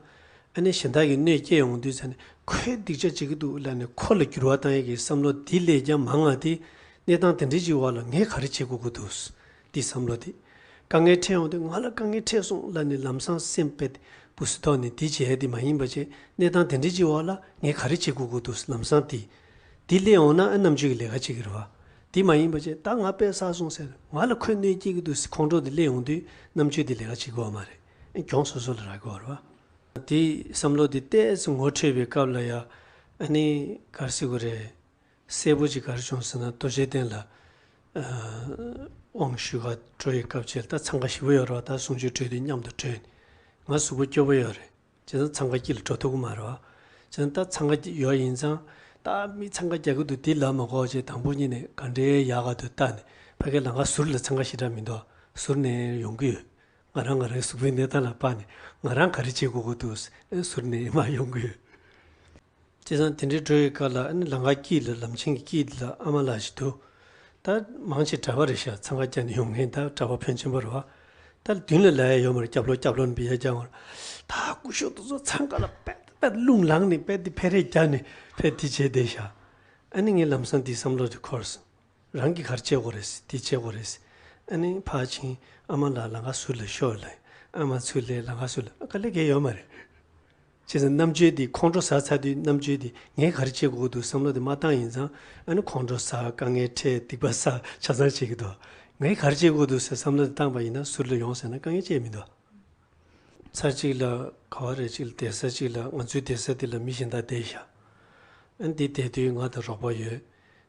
ཨ་ནི་གཞན་དག་གིས་གནོད་སྐྱེལ་ཡོང་དུས་ཙང་ནས་ཁོས་སྡིག་ཅག་བྱེད་ཀྱི་འདུག་ལབ་ནས་ཁོ་ལ་འགྱུར་བ་བཏང་ཡས་ཀྱི་བསམ་བློ་འདི་ལས་ཀྱང་མང་བ་དེ། གནས་སྟངས་དེ་འདྲའི་ཅིག་འོག་ལ་ངས་ག་རེ་བྱེད་དགོས་ཀྱི་འདུག་འདི་བསམ་བློ་དེ། དཀའ་ངལ་འཕྲད་ཡོང་དུས་ང་ལ་དཀའ་ངལ་འཕྲད་སོང་ལབ་ནས་ལམ་སང་སེམས་དཔེ་དེ་འབུ་སྲིན་ཐོག་ནས་འདི་བྱས་ཏེ་མ་ཡིན་པ་བྱས་གནས་སྟངས་དེ་འདྲའི་ཅིག་འོག་ལ་ངས་ག་རེ་བྱེད་དགོས་ཀྱི་འདུག་ལམ་སང་དེ། དེ་སླེབས་ཡོང་ན་ཨ་རྣམ་དཔྱོད་ཀྱི་ལས་ཀ་བྱེད་ཀྱི་རེད་བ། དེ་མ་ཡིན་པ་བྱས་ད་ང་དཔེ་བསགས་སོང་ཟེར་ང་ལ་ཁོས་གནོད་སྐྱེལ་གྱི་འདུག་ཟེར་ཁོང་ཁྲོ་དེ་སླེབས་ཡོང་དུས་རྣམ་དཔྱོད་དེ་ལས་ཀ་བྱེད་དགོས་བ་མ་རེད། ཨ་གྱོང་སོ་སོ་ལ་རག་གི་ཡོད་རེད་བ། དེ་བསམ་བློ་དེ་ཏོག་ཙམ་ངོ་འཕྲོད་པའི་སྐབས་ལ་ཡ། ཨ་ནི་ག་རེ་ཟེར་དགོས་རེད། གསལ་པོ་ཅིག་ག་རེ་བྱུང་ཟེར་ན་རྡོ་རྗེ་གདན་ལ། ཨ། དབང་ཞུ་ག་འགྲོ་བའི་སྐབས་ཅིག་ལ་ད་འཚང་ཁ་ཞེ་པོ་ཡོད་རེད་བ། ད་གསུང་ཆོས་གྲོལ་དུས་མཉམ་དུ་གྲོལ། ང་གཟུགས་པོ་སྐྱོ་པོ་ཡོད་རེད། བྱས་ཙང་འཚང་ཁ་སྐྱིད་ལ་འགྲོ་ཐུབ་ཀྱི་མ་རེད་བ། བྱས་ཙང་ད་འཚང་ཁ་སྐྱིད་ཡོད་ཡིན་ཙང་། ད་མི་འཚང་ཁ་རྒྱག་གི་འདུག་འདི་ལབ་མ་དགོས་བྱས་དང་པོ་ཉིད་ནས་ག་འདྲའི་ཡག་ག་འདུག་ལྟ་ནས་ཕ་གི་ལམ་ཁ་ཟུར་ལ་འཚང་ཁ་ཞེ་དྲག་མི་འདུག་ཟུར་ནས་ཡོང་གི་ཡོད། ང་རང་ང་རང་གཟུགས་པོའི་གནས་སྟངས་ལ་དཔག་ནས་ང་རང་ག་རེ་བྱེད་དགོས་ཀྱི་འདུག་ཟུར་ནས་མར་ཡོང་གི་ཡོད། བྱས་ཙང་དེ་འདྲའི་འགྲོ་བའི་སྐབས་ལ་ཨ་ནི་ལམ་ཁ་དཀྱིལ་ལ་ལམ་ཆེན་གྱི་དཀྱིལ་ལ་ཨ་མ་ལགས་ཤིག་འདུག་ད་མང་ཆེ་གྲྭ་པ་རེད་ཤག་འཚང་ཁ་རྒྱག་ནས་ཡོང་མཁན་ད་གྲྭ་པ་ཕོན་ཆེན་པོ་རེད་བ། ད་མདུན་ལ་ལབ་ཡ་ཡོད་མ་རེད། སྐྱབས་ལོ་སྐྱབས་ལོ་ནི་འབུད་ཡ་རྒྱག་འོང་། ད་སྐུ་ཞབས་དེ་ཚོ་འཚང་ཁ་ལ་དཔེ་དཔེ་རླུང་ལངས་ནས་དཔེ་དེ་འཕེལ་རེས་རྒྱག་ནས་དཔེ་དེ་བྱས་བསྡད་ཤག་ཨ་ནི་ངས་ལམ་སང་དེ་བསམ་བློ་དེ་འཁོར་སོང་། རང་གིས་ག་རེ་བྱེད་དགོས་རེད། དེ་བྱེད་དགོས་རེད། ཨ་ནི་ཕར་ཕྱིན་ཨ་མ་ལགས་ལམ་ཁ་ཟུར་ལ་ཤོག་ལབ། ཨ་མ་ཚུར་སླེབས་ལམ་ཁ་ཟུར་ལ་དཀའ་ལས་ཁག་ཡོད་མ་རེད། བྱས་ཙང་རྣམ་དཔྱོད་འདི་ཁོང་ཁྲོ་ཟ་ཚར་དུས་རྣམ་དཔྱོད་འདི་ངས་ག་རེ་བྱེད་དགོས་འདུག་བསམ་བློ་དེ་མ་བཏང་ཡིན་ཙང་ཨ་ནི་ཁོང་ཁྲོ་ཟ། དཀའ་ངལ་འཕྲད། སྡིག་པ་བསགས། ཆ་ཚང་བྱེད་ཀྱི་འདུག་ངས་ག་རེ་བྱེད་དགོས་འདུག་ཟེར་བསམ་བློ་དེ་བཏང་པ་ཡིན་ན་ཟུར་ལ་ཡོང་ཟེར་ན་དཀའ་ངལ་ཅི་ཡང་མི་འདུག་ཚར་གཅིག་ལ་ག་བ་རེ་གཅིག་ལ་གདན་ས་གཅིག་ལ་ང་ཚོའི་གདན་ས་དེ་ལ་མི་གཞན་དག་བསྡད་ཤག་ཨ་ནི་དེ་བསྡད་དུས་ང་དང་རོགས་པ་ཡོད།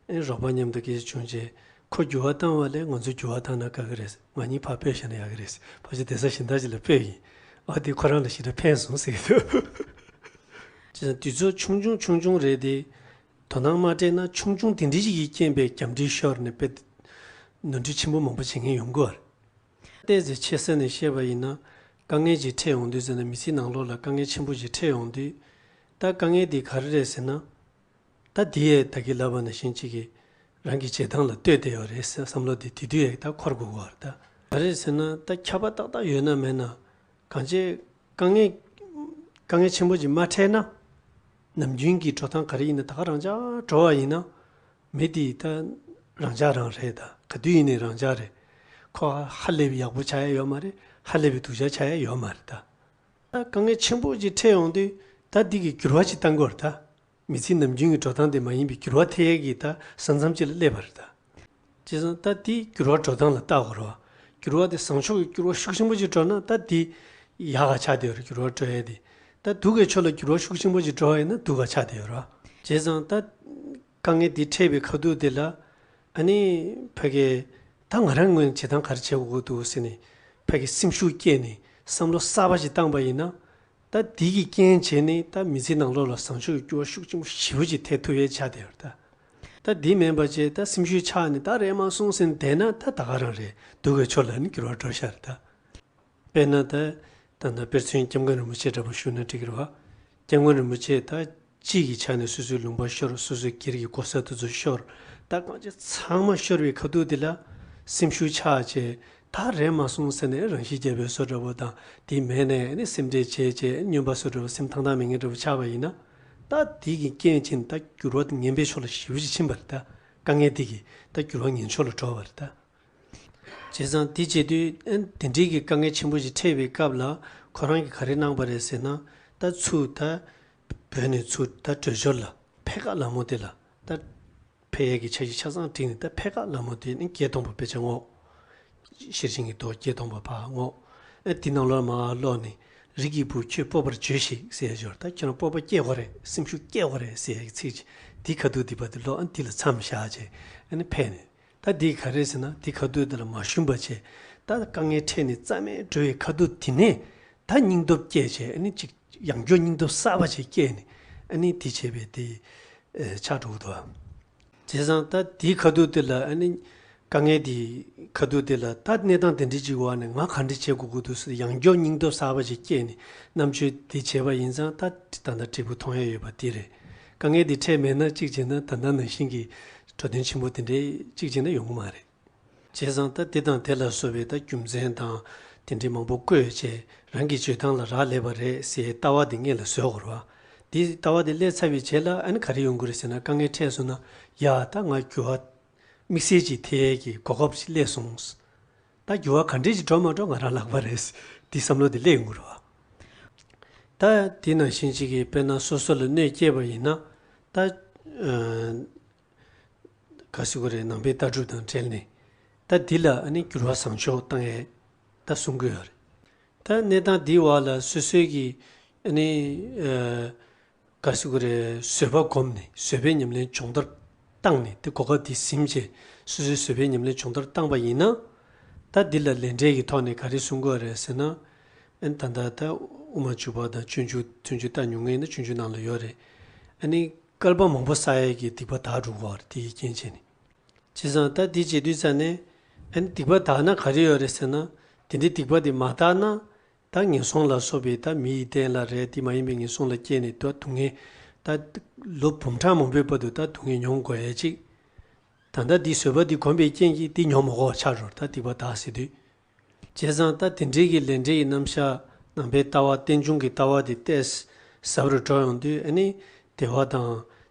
ཨེ་རོགས་པ་མཉམ་དུ་སྐད་ཆ་བྱུང་རྗེས་ཁོ་འགྱུར་བ་བཏང་བ་ལས་ང་ཚོ་འགྱུར་བ་བཏང་ན་དགའ་གི་རེད། ང་གཉིས་ཕར་སྤོས་བཞག་ན་ཡག་གི་རེད། ཕལ་ཆེར་གདན་ས་གཞན་དག་ཅིག་ལ་སྤོས་ཡིན། ཨ་དེ་ཁོ་རང་ལ་ཞེ་དྲག་ཕན་སོང་ཟེར་གི་འདུག་བྱས་ཙང་དུས་ཚོད་ཆུང་ཆུང་ཆུང་ཆུང་རེད་དེ། དོ་སྣང་མ་སྤྲད་ན་ཆུང་ཆུང་དེ་འདྲ་ཞིག་གིས་རྐྱེན་པས་རྒྱབ་འདྲེ་ཤོར་ནས་དཔེ་ནོར་འཁྲུལ་ཆེན་པོ་མང་པོ་བྱེད་མཁན་ཡོང་གི་ཡོད་རེད། ཏོག་ཙམ་ཆེ་ས་ནས་བཤད་པ་ཡིན་ན། དཀའ་ངལ་ཅིག་འཕྲད་ཡོང་དུས་ཙམ་ན་མི་ཚེའི་ནང་ལོགས་ལ་དཀའ་ངལ་ཆེན་པོ་ཅིག་འཕྲད་ཡོང་དུས། ད་དཀའ་ངལ་དེ་ག་རེ་རེད་ཟེར་ན། ད་དེ་ཡས་ད་གིན་ལབ་པ་ནང་བཞིན་གཅིག་གིས་རང་གི་བྱེད་སྟངས་ལ་ལྟོས་བསྡད་ཡོད་རེད་ཟེར་བསམ་བློ་དེ་དེ་དུས་ཡས་ད་འཁོར་དགོས་ཀྱི་ཡོད་རེད་ད། ག་རེ་ཟེར་ན་ད་ཁྱབ་པ་ཏག་ཏག་ཡོད་ན་མེད་ན། གང་ཅི། དཀའ་ངལ། དཀའ་ངལ་ཆེན་པོ་ཅིག་མ་འཕྲད་ན། ནམ་རྒྱུན་གྱི་འགྲོ་སྟངས་ག་རེ་ཡིན་ན་ད་ག་རང་འཇགས་འགྲོ་བ་ཡིན་ན། མི་དེ་ད་རང་འཇགས་རང་རེད། ད་ག་དུས་ཡིན་ནའི་རང་འཇགས་རེད། ཁོ་ཧ་ལས་པའི་ཡག་པོ་ཆགས་ཡ་ཡོད་མ་རེད། ཧ་ལས་པའི་སྡུག་ཅག་ཆགས་ཡ་ཡོད་མ་རེད་ད། ད་དཀའ་ངལ་ཆེན་པོ་ཅིག་འཕྲད་ཡོང་དུས་ད་འདི་གི་འགྱུར་བ་ཅིག་གཏང་དགོས་རེད་ད། མི་ཚེ་ནམ་རྒྱུན་གྱི་འགྲོ་སྟངས་དེ་མ་ཡིན་པའི་འགྱུར་བ་ཐེབས་ཡས་ཀྱི་ད་ས་མཚམས་ཅིག་ལ་སླེབས་པ་རེད་ད། བྱས་ཙང་ད་འདི་འགྱུར་བ་འགྲོ་སྟངས་ལ་བལྟ་དགོས་རེད་བ། འགྱུར་བ་དེ་བཟང་ཕྱོགས་ཀྱི་འགྱུར་བ་ཤུགས་ཆེན་པོ་ཅིག་འགྲོ་ན་ད་འདི་ཡག་ག་ཆགས་བསྡད་ཡོད་རེད། འགྱུར་བ་འགྲོ་ཡས་དེ། ད་སྡུག་གི་ཕྱོགས་ལ་འགྱུར་བ་ཤུགས་ཆེན་པོ་ཅིག་འགྲོ་བ་ཡིན་ན་སྡུག་ག་ཆགས་བསྡད་ཡོད་རེད་བ། བྱས་ཙང་ད་དཀའ་ངལ་འདི་འཕྲད་པའི་ཁ་ཐུག་དེ་ལ། ཨ་ནི་ཕ་གི་ད་ང་རང་ངོས་ནས་བྱེད་སྟངས་ག་རེ་བྱེད་དགོས་ཀྱི་འདུག་ཟེར་ནས་ཕ་གི་སེམས་ཤུགས་སྐྱེས་ནས་བསམ་བློ་གསར་པ་ཞིག་བཏང་པ་ཡིན་ན། ད་འདི་གི་རྐྱེན་བྱས་ནས་ད་མི་ཚེ་ནང་ལོགས་ལ་བཟང་ཕྱོགས་ཀྱི་འགྱུར་བ་ཤུགས་ཆེན་པོ་ཞེ་པོ་ཅིག་ཐེབས་ཐུབ་ཡས་ཆགས་བསྡད་ཡོད་རེད་ད། ད་འདི་མིན་པ་བྱས་ད་སེམས་ཤུགས་ཆག་ནས་ད་རེད་མ་སོང་ཟེར་ནས་བསྡད་ན་ད་ད་ག་རང་རེད། སྡུག་གི་ཕྱོགས་ལ་ནི་འགྱུར་བ་འགྲོ་ཤག་རེད་ད། དཔེར་ན་ད་ད་ལྟ་དཔེར་མཚོན་སྐྱབས་མགོན་རིན་པོ་ཆེ་འདྲ་པོ་ཞུས་ན་འགྲིག་གི་རེད་བ། སྐྱབས་མགོན་རིན་པོ་ཆེ་ད་སྤྱི་གི་ཆ་ནས་སོ་སོའི་ལུང་པ་ཤོར། སོ་སོའི་སྒེར་གྱི་གོ་ས་དེ་ཚོ་ཤོར། ད་གང་ཅི་ཚང་མ་ཤོར་བའི་ཁ་ཐུག་དེ་ལ་སེམས་ཤུགས་ཆག་བྱས། ད་རེད་མ་སོང་ཟེར་ནས་རང་ཤི་རྒྱག་པའི་བཟོ་འདྲ་པོ་དང་། དེ་མེད་ནས་ནི་སེམས་ཁྲལ་བྱས་བྱས་སྨྱོན་པ་བཟོ་འདྲ་པོ། སེམས་ཐང་ཐང་མེད་མཁན་འདྲ་པོ་ཆགས་པ་ཡིན་ན། ད་དེ་གི་རྐྱེན་བྱས་ནས་ད་འགྱུར་བ་དེ་ངན་པའི་ཕྱོགས་ལ་ཞེ་པོ་ཅིག་ཕྱིན་པ་རེད་ད། དཀའ་ངལ་དེ་གིས་ད་འགྱུར་བ་ངན་ཕྱོགས་ལ་འགྲོ་བ་རེད་ད། བྱས་ཙང་དེ་བྱེད་དུས་ཨ་ནི་དེ་འདྲའི་གི་དཀའ་ངལ་ཆེན་པོ་ཞིག་འཕྲད་པའི་སྐབས་ལ་ཁོ་རང་གིས་ག་རེ་གནང་པ་རེད་ཟེར་ན། ད་ཚུར་ད་བོད་ནས་ཚུར་ད་བྲོས་བྱོལ་ལ་ཕེབས་ཁ་ལ་མོ་དེ་ལ་ད་ཕེབས་ཡས་ཀྱི་འཆར་གཞི་ཆ་ཚང་བསྒྲིགས་ནས། ད་ཕེབས་ཁ་ལ་མོ་དེ་ནི་བརྒྱད་སྟོང་པ་དཔེ་ཆ་བསྔོགས། ཤེར་ཕྱིན་གྱི་མདོ་བརྒྱད་སྟོང་པ་ཕར་བསྔོགས། ཨ་དེ་ནང་ལོགས་མར་ཀློག་ནས། རིགས་ཀྱི་བུ་ཁྱོད་སྤོབས་པར་བྱོས་ཤིག་ཟེར་ཡ་ཅིག་ཡོད་རེད། ད་ཁྱོད་རང་སྤོབས་པ་སྐྱེ་དགོས་རེད། སེམས་ཤུགས་སྐྱེ་དགོས་རེད་ཟེར་ཡ་གི་ཚིག་ཅིག་འདི་ཁ་ཐུག་འདི་པ་འདི་ཀློག་ཨ་འདི་ལ་མཚམས་བཞག་བྱས་ཨ་ནི་ཕེབས་ནས། ད་འདི་ག་རེ་ཟེར་ན། འདི་ཁ་ཐུག་འདི་ལ་མ་ཞུམ་པ་བྱས། ད་དཀའ་ངལ་འཕྲད་ནས་རྩ་མེད་འགྲོ་བའི་ཁ་ཐུག་དེ་ནས་ད་སྙིང་སྟོབས་སྐྱེས་བྱས། ཨ་ནི་ཅིག་ཡང་བསྐྱར་སྙིང་སྟོབས་གསར་པ་ཅིག་སྐྱེས་ནས་ཨ་ནི་དེ་བྱས་པའི་དེ་ཨེ་ཆགས་འགྲོ་གི་འདུག་ཨ། བྱས་ཙང་ད་དེའི་ཁ་ཐུག་དེ་ལ་ཨ་ནི་དཀའ་ངལ་དེའི་ཁ་ཐུག་དེ་ལ་ད་གནས་སྟངས་དེ་འདྲ་ཅིག་འོག་ནས་ང་ག་འདྲ་བྱེད་དགོས་ཀྱི་འདུག་ཟེར་ཡང་བསྐྱར་སྙིང་སྟོབས་གསར་པ་ཅིག་སྐྱེས་ནས་རྣམ་དཔྱོད་དེ་བྱས་པ་ཡིན་ཙང་ད་ད་ལྟ་འབྲས་བུ་མཐོང་ཡ་ཡོད་པ་དེ་རེད། དཀའ་ངལ་དེ་འཕྲད་མེད་ན་གཅིག་བྱས་ན་ད་ལྟ་ནང་བཞིན་གྱི་འགྲོ་དོན་ཆེན་པོ་དེ་འདྲ་གཅིག་བྱས་ན་ཡོང་གི་མ་རེད། བྱས་ཙང་ད་དེ་དང་དེ་ལ་སོགས་པའི་ད་རྒྱུ་མཚན་དང་དེ་འདྲའི་མང་པོ་བཀོད་བྱས། རང་གི་བྱེད་སྟངས་ལ་རག་ལས་པ་རེད་ཟེར་ལྟ་བ་དེ་སྔོན་ལ་བཟོ་དགོས་རེད་བ། དེ་ལྟ་བ་དེ་སླེབས་ཚར་བའི་རྗེས་ལ་ཨ་ནི་ག་རེ་ཡོང་གི་རེད་ཟེར་ན། དཀའ་ངལ་འཕྲད་སོང་ན། ཡ་ད་ང་འགྱུར་བ་དམིགས་བསལ་ཅིག་ཐེབས་ཀྱི་གོ་སྐབས་ཤིག་སླེབས་སོང་། ད་འགྱུར་བ་ག་འདྲས་ཅིག་འགྲོ་མ་འགྲོ་ང་རང་ལག་པ་རེད། དེ་བསམ་བློ་དེ་སླེབས་ཡོང་གི་རེད་བ། ད་དེ་ནང་བཞིན་ཅིག་གིས་དཔེར་ན་སོ་སོ་ལ་གནོད་སྐྱེལ་བ་ཡིན་ན། ད་ཨ། ག་ཟེར་དགོས་རེད། ནང་པའི་ལྟ་གྲུབ་དང་འབྲེལ་ནས་ད་འདི་ལ་ཨ་ནི་འགྱུར་བ་བཟང་ཕྱོགས་བཏང་ཡས་ད་གསུང་གི་ཡོད་རེད། ད་གནས་སྟངས་འདིའི་འོག་ལ་སོ་སོའི་གི་ཨ་ནི་ཨ་ག་ཟེར་དགོས་རེད། བཟོད་པ་བསྒོམས་ནས་བཟོད་པའི་ཉམས་ལེན་སྦྱོང་བརྡར་བཏང་ནས། དེ་གོ་སྐབས་འདི་ཟིན་བྱས་སོ་སོའི་བཟོད་པའི་ཉམས་ལེན་སྦྱོང་བརྡར་བཏང་པ་ཡིན་ན། ད་འདི་ལ་ལས་འབྲས་ཀྱི་ཐོག་ནས་ག་རེ་གསུང་གི་ཡོད་རེད་ཟེར་ན། ཨ་ནི་ད་ལྟ་ད་དབུ་མ་འཇུག་པ་དང་སྤྱོད་འཇུག་སྤྱོད་འཇུག་ལྟ་མྱོང་མཁན་ནི་སྤྱོད་འཇུག་ནང་ལ་ཡོད་རེད། ཨ་ནི། བསྐལ་པ་མང་པོ་བསགས་ཡས་ཀྱི་སྡིག་པ་དག་འགྲོ་གི་ཡོད་རེད། དེ་ཡི་རྐྱེན་བྱས་ནས། བྱས་ཙང་ད་འདི་བྱེད་དུས་ཙ་ནས་ཨ་ནི་སྡིག་པ་དག་ན་ག་རེ་ཡོད་རེད་ཟེར་ན། དེ་འདྲའི་སྡིག་པ་དེ་མ་དག་ན། ད་ངན་སོང་ལ་སོགས་པའི་ད་མི་ཡི་རྟེན་ལ་རེད། དེ་མ་ཡིན་པའི་ངན་སོང་ལ་སྐྱེས་ནས་ད་སྡུག་བསྔལ། ད་ལོ་འབུམ་ཕྲག་མང་པོའི་བར་དུ་ད་སྡུག་བསྔལ་མྱོང་དགོས་ཡས་ཅིག་ད་ལྟ་འདི་བཟོད་པ་འདི་བསྒོམས་པའི་རྐྱེན་གྱིས་འདི་མྱོང་མ་དགོས་པ་ཆགས་འགྲོ་རེད། ད་སྡིག་པ་དག་ཟེར་དུས། བྱས་ཙང་ད་དེ་འདྲའི་གི་ལས་འབྲས་ཀྱི་རྣམ་གཞག་རྣམ་པའི་ལྟ་བ། རྟེན་འབྱུང་གི་ལྟ་བ་དེ་གཏད་ཟབ་རུ་འགྲོ་ཡོང་དུས། ཨ་ནི་བདེ་བ་དང་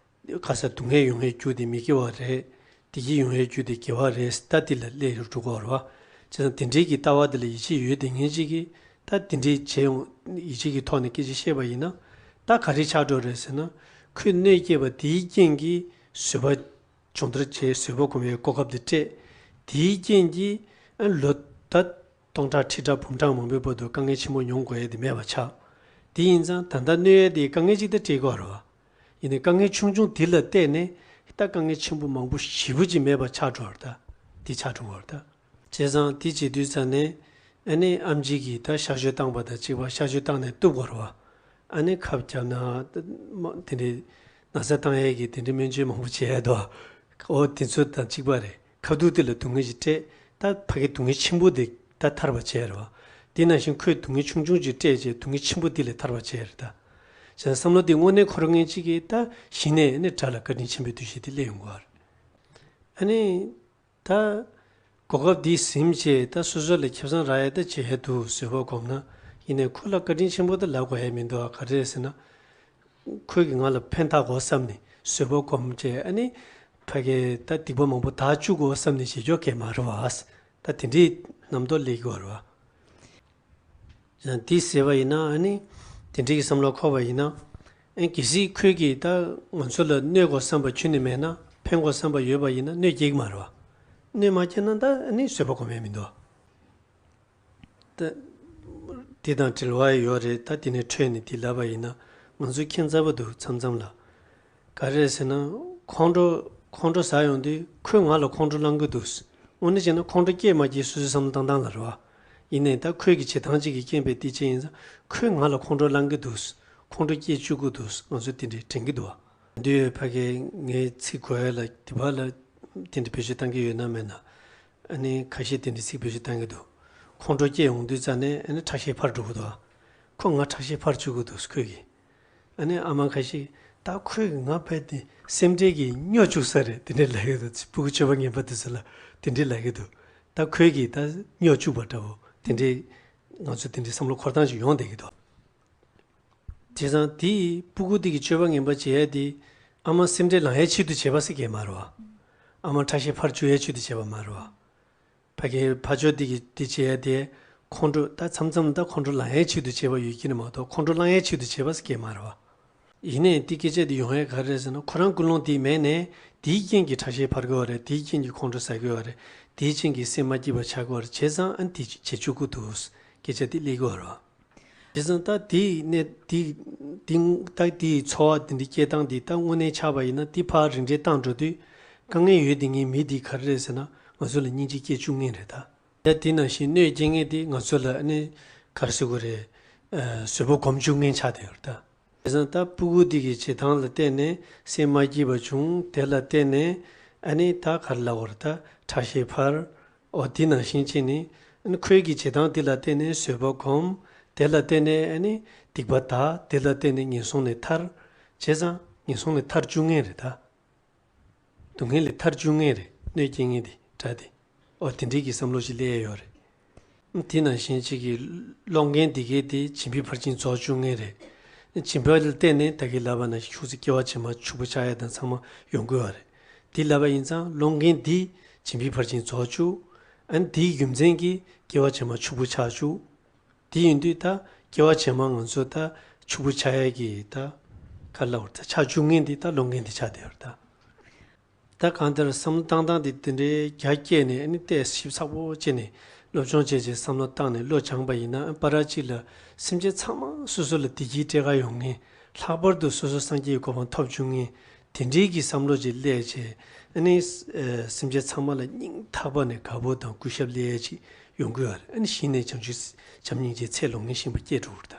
ཁ་ས་སྡུག་བསྔལ་ཡོང་བའི་རྒྱུ་དེ་མི་དགེ་བ་རེད། བདེ་སྐྱིད་ཡོང་བའི་རྒྱུ་དེ་དགེ་བ་རེད། ད་འདི་ལ་སླེབས་རུ་འགྲོ་གི་ཡོད་རེད་བ། བྱས་ཙང་དེ་འདྲའི་གི་ལྟ་བ་དེ་ལ་ཡིད་ཆེས་ཡོད་བསྡད་མཁན་ཅིག་གིས་ད་དེ་འདྲའི་བྱེད་ཡོང་། ཡིད་ཆེས་ཀྱི་ཐོག་ནས་སྐད་ཆ་བཤད་པ་ཡིན་ན། ད་ག་རེ་ཆགས་འགྲོ་རེད་ཟེར་ན། ཁོས་གནོད་སྐྱེལ་བ་དེའི་རྐྱེན་གྱིས་བཟོད་པ་སྦྱོང་བརྡར་བྱས། བཟོད་པ་སྒོམ་པའི་གོ་སྐབས་དེ་སྤྲད། དེའི་རྐྱེན་གྱིས་ཨ་ལོ་ད་སྟོང་ཕྲག་ཁྲི་ཕྲག་འབུམ་ཕྲག་མང་པོའི་བར་དུ་དཀའ་ངལ་ཆེན་པོ་མྱོང་དགོས་ཡས་དེ་མེད་པ་ཆགས། དེ་ཡིན་ཙང་ད་ལྟ་གནོད་ཡས་དེ་དཀའ་ངལ་གཅིག་ད་སྤྲད་ཀྱི་ཡོད་རེད་བ། ཡིན་ནའི་དཀའ་ངལ་ཆུང་ཆུང་དེ་ལ་བལྟས་ནས་ད་དཀའ་ངལ་ཆེན་པོ་མང་པོ་ཞེ་པོ་ཅིག་མེད་པ་ཆགས་འགྲོ་བ་རེད་ད། དེ་ཆགས་འགྲོ་གི་ཡོད་རེད་ད། བྱས་ཙང་དེ་བྱེད་དུས་ཙ་ནས་ཨ་ནི་ཨེམ་ཆི་གིས་ད་གཤག་བཅོས་བཏང་པ་དང་གཅིག་པ། གཤག་བཅོས་བཏང་ནས་གཏུབ་དགོས་རེད་བ། ཨ་ནི་ཁབ་བརྒྱབ་ན་དེ་འདྲའི་ན་ཚ་བཏང་ཡས་ཀྱི་དེ་འདྲའི་སྨན་བཅོས་མང་པོ་བྱས་ཡས་འདུག་འོ་དེ་ཚོ་དང་གཅིག་པ་རེད། ཁ་ཐུག་དེ་ལ་སྡུག་བསྔལ་ཞིག་སྤྲད། ད་ཕ་གི་སྡུག་བསྔལ་ཆེན་པོ་དེ་ད་ཐར་བ་བྱས་རེད་བ། དེ་ནང་བཞིན་ཁོས་སྡུག་བསྔལ་ཆུང་ཆུང་ཅིག་སྤྲད་བྱས་སྡུག་བསྔལ་ཆེན་པོ་དེ་ལས་ཐར་བ་བྱས་རེད་ད། བྱས་ཙང་བསམ་བློ་དེ་དངོས་གནས་འཁོར་མཁན་གཅིག་གིས་ད་གཞི་ནས་ནི་དགྲ་ལ་བཀའ་དྲིན་ཆེན་པོའི་འདུ་ཤེས་དེ་སླེབས་ཡོང་གི་ཡོད་རེད། ཨ་ནི། ད། གོ་སྐབས་འདི་ཟིན་བྱས་ད་སོ་སོ་ལ་ཁེ་བཟང་རག་ཡ་ད་བྱེད་ཡ་འདུག་བཟོད་པ་སྒོམ་ན། ཡིན་ནའི་ཁོ་ལ་བཀའ་དྲིན་ཆེན་པོ་ད་ལབ་དགོས་ཡ་མི་འདུག་ཨ། ག་རེ་རེད་ཟེར་ན། ཁོས་ཀྱིས་ང་ལ་ཕན་ཐོགས་དགོས་བསམ་ནས་བཟོད་པ་སྒོམ་བྱས། ཨ་ནི། ཕ་གིའི་ད་སྡིག་པ་མང་པོ་དག་བཅུག་དགོས་བསམ་ནས་བྱེད་ཆོག་གི་མ་རེད་བ། ད་དེ་འདྲའི་རྣམ་རྟོག་སླེབས་ཀྱི་ཡོད་རེད་བ། ཡང་འདི་ཟེར་བ་ཡིན་ན་ཨ་ནི། དེ་འདྲའི་བསམ་བློ་འཁོར་བ་ཡིན་ན། ཨ་གལ་སྲིད་ཁོས་ཀྱིས་ད་ང་ཚོ་ལ་གནོད་དགོས་བསམ་པ་ཁྱོན་ནས་མེད་ན། ཕན་དགོས་བསམ་པ་ཡོད་པ་ཡིན་ན་གནོད་སྐྱེལ་གྱི་མ་རེད་བ། གནོད་མ་སྐྱེལ་ན་ད་ཨ་ནི་བཟོད་པ་སྒོམ་ཡས་མི་འདུག་ད། དེ་དང་འབྲེལ་བ་ཡོད་རེད། ད་དེ་ནས་འཕྲོས་ནས་དེ་ལབ་པ་ཡིན་ན། ང་ཚོ་ཁྱད་མཚར་པོ་འདུག་མཚམས་མཚམས་ལ། ག་རེ་རེད་ཟེར་ན། ཁོང་ཁྲོ་ཁོང་ཁྲོ་ཟ་ཡོང་དུས་ཁོས་ང་ལ་ཁོང་ཁྲོ་ལངས་ཀྱི་འདུག་དངོས་གནས་བྱས་ན་ཁོང་ཁྲོ་སྐྱེས་མ་སྐྱེས་སོ་སོའི་བསམ་བློ་བཏང་སྟངས་ལ་རེད་བ། ཡིན་ནའི་ད་ཁོས་ཀྱི་བྱེད་སྟངས་གཅིག་གི་རྐྱེན་པས་དེ་བྱས་ཡིན་ཙང་ཁོས་ང་ལ་ཁོང་ཁྲོ་ལངས་ཀྱི་འདུག་ཁོང་ཁྲོ་སྐྱེ་བཅུག་གི་འདུག་ང་ཚོ་དེ་འདྲའི་དྲན་གྱི་འདུག་བ། འདི་ཡོད་ཕ་གིའི་ངའི་ཚིག་གོ་ཡ་ལ་དེ་བ་ལ་དེ་འདྲའི་བེད་སྤྱོད་བཏང་གི་ཡོད་ན་མེད་ན། ཨ་ནི་ཁ་ཤས་དེ་འདྲའི་ཚིག་བེད་སྤྱོད་བཏང་གི་འདུག་ཁོང་ཁྲོ་སྐྱེ་ཡོང་དུས་ཙ་ནས་ཨ་ནི་ཁྲག་ཤེད་འཕར་འགྲོ་གི་འདུག་ཁོ་ང་ཁྲག་ཤེད་འཕར་བཅུག་གི་འདུག་ཁོས་ཀྱིས། ཨ་ནི་ཨ་མ་ཁ་ཤས་ད་ཁོས་ང་ཕལ་ཏེ་སེམས་ཁྲལ་གྱིས་སྨྱོ་བཅུག་ས་རེད་དེ་འདྲས་ལབ་ཀྱི་འདུག་སྤུ་གུ་སྤྱོད་པ་ངན་པ་དེ་ཚོ་ལ་དེ་འདྲས་ལབ་ཀྱི་འདུག་ད་ཁོས་ཀྱིས་ད་སྨྱོ་བཅུག་པ་འདྲ་བོ་དེ་འདྲས་ང་ཚོ་དེ་འདྲས་བསམ་བློ་འཁོར་སྟངས་ཤིག་ཡོང་བསྡད་ཀྱི་འདུག་བྱས་ཙང་དེ་སྤུ་གུ་དེ་གི་སྤྱོད་པ་ངན་པ་བྱེད་ཡ་དེ་ཨ་མ་སེམས་ཁྲལ་ལངས་ཡའི་ཆེད་དུ་བྱས་པ་ཟེར་གྱི་མ་རེད་བ། ཨ་མ་ཁྲག་ཤེད་འཕར་བཅུག་ཡའི་ཆེད་དུ་བྱས་པ་མ་རེད་བ། ཕ་གིའི་ཕ་ཆོས་དེ་གི་དེ་བྱས་ཡ་དེ་ཁོང་ཁྲོ་ད་མཚམས་མཚམས་ད་ཁོང་ཁྲོ་ལངས་ཡའི་ཆེད་དུ་བྱས་པ་ཡོད་ཀྱི་རེད་མ་གཏོགས་ཁོང་ཁྲོ་ལངས་ཡའི་ཆེད་དུ་བྱས་པ་ཟེར་གྱི་མ་རེད་བ། ཡིན་ནའི་དེ་སྐད་ཆ་དེ་ཡོང་ཡ་ག་རེ་རེད་ཟེར་ན་ཁོ་རང་ཀུན་སློང་དེ་མེད་ནའི་དེའི་རྐྱེན་གྱིས་ཁྲག་ཤེད་འཕར་གྱི་ཡོད་རེད། དེའི་རྐྱེན་གྱིས་ཁོང་ཁྲོ་ཟ་གི་ཡོད་རེད། དེའི་རྐྱེན་གྱིས་སེམས་མ་སྐྱིད་པ་ཆགས་ཀྱི་ཡོད་རེད། བྱས་ཙང་ཨ་ནི་དེ་བྱེད་བཅུག་གི་འདུག་སྐད་ཆ་དེ་སླེབས་ཀྱི་ཡོད་རེད་བ། བྱས་ཙང་ད་དེ་ནས་དེ་དེ་ད་དེའི་ཚོར་བ་དེ་འདྲ་སྐྱེ་སྟངས་དེ་ད་དངོས་གནས་ཆགས་པ་ཡིན་ན་དེ་ཕར་རིམ་གྲོ་བཏང་འགྲོ་དུས་དཀའ་ངལ་ཡོད་དེ་ངའི་མི་དེ་ག་རེ་རེད་ཟེར་ན་ང་ཚོ་ལ་སྙིང་རྗེ་སྐྱེ་བཅུག་མཁན་རེད་ད། ད་དེ་ནང་བཞིན་གནོད་སྐྱེལ་མཁན་དེ་ང་ཚོ་ལ་ཨ་ནི་ག་རེ་ཟེར་དགོས་རེད། ཨ་བཟོད་པ་སྒོམ་བཅུག་མཁན་ཆགས་བསྡད་ཡོད་རེད་ད། བྱས་ཙང་ད་སྤུ་གུ་དེ་གི་བྱེད་སྟངས་ལ་བལྟས་ནས་སེམས་མ་སྐྱིད་པ་བྱུང་། དེ་ལ་བལྟས་ནས་ཨ་ནི་ད་ག་རེ་ལབ་དགོས་རེད་ད་ཁྲག་ཤེད་འཕར། འོ་དེ་ནང་བཞིན་བྱས་ནས་ཨ་ནི་ཁོའི་གི་བྱེད་སྟངས་དེ་ལ་བལྟས་ནས་བཟོད་པ་སྒོམ། དེ་ལ་བལྟས་ནས་ཨ་ནི་སྡིག་པ་དག་དེ་ལ་བལྟས་ནས་ངན་སོང་ལས་ཐར། བྱས་ཙང་ངན་སོང་ལས་ཐར་བཅུག་མཁན་རེད་ད། སྡུག་བསྔལ་ལས་ཐར་བཅུག་མཁན་རེད། གནོད་སྐྱེལ་མཁན་དེ་དགྲ་དེ། འོ་དེ་འདྲའི་གི་བསམ་བློ་ཞིག་སླེབས་ཡ་ཡོད་རེད། དེ་ནང་བཞིན་གཅིག་གི་སློང་མཁན་དེ་གའི་དེ་བྱིས་པའི་ཕར་ཕྱིན་རྫོགས་བཅུག་མཁན་རེད། བྱིས་པ་ལ་བལྟས་ནས་ད་གིན་ལབ་པ་ནང་བཞིན་ཁྱུག་ཙམ་སྐྱེ་བ་ཕྱི་མ་ཕྱུག་པོ་ཆགས་ཡ་དང་ཚང་མ་ཡོང་གི་ཡོད་རེད། དེ་ལབ་པ་ཡིན་ཙང་སློང་མཁན་དེ་བྱིས་པའི་ཕར་ཕྱིན་རྫོགས་བཅུག་ཨ་ནི་དེའི་རྒྱུ་མཚན་གྱིས་སྐྱེ་བ་ཕྱི་མ་ཕྱུག་པོ་ཆགས་བཅུག་དེ་ཡིན་དུས་ད་སྐྱེ་བ་ཕྱི་མ་ང་ཚོ་ད་ཕྱུག་པོ་ཆགས་ཡ་གི་ད་ག་ལབ་དགོས་རེད་ད། ཆགས་བཅུག་མཁན་དེ་ད་སློང་མཁན་དེ་ཆགས་བསྡད་ཡོད་རེད་ད། ད་གང་ལྟར་བསམ་བློ་བཏང་སྟངས་དེ་དེ་འདྲའི་རྒྱ་བསྐྱེད་ནས་ཨ་ནི་ཏོག་ཙམ་ཞིབ་ཚགས་པོ་བྱས་ནས་སློབ་སྦྱོང་བྱས་བྱས་བསམ་བློ་བཏང་ནས་བློ་སྦྱངས་པ་ཡིན་ན་ཨ་བར་གཅིག་ལ་སེམས་ཅན་ཚང་མ་སོ་སོ་ལ་བདེ་སྐྱིད་སྤྲད་ག་ཡོང་མཁན། ལྷག་པར་དུ་སོ་སོ་སངས་རྒྱས་ཀྱི་གོ་འཕང་ཐོབ་བཅུག་མཁན་དེ་འདྲའི་གི་བསམ་བློ་ཅིག་སླེབས་བྱས་ཨ་ནི་ཨ་སེམས་ཅན་ཚང་མ་ལ་སྙིང་ཐག་པ་ནས་དགའ་པོ་དང་གུས་ཞབས་སླེབས་ཡ་ཅིག་ཡོང་གི་ཡོད་རེད། ཨ་ནི་གཞི་ནས་བྱང་ཆུབ་བྱམས་སྙིང་རྗེ་ཚད་ལོངས་མཁན་ཤེས་པ་སྐྱེ་འགྲོ་གི་རེད་ད།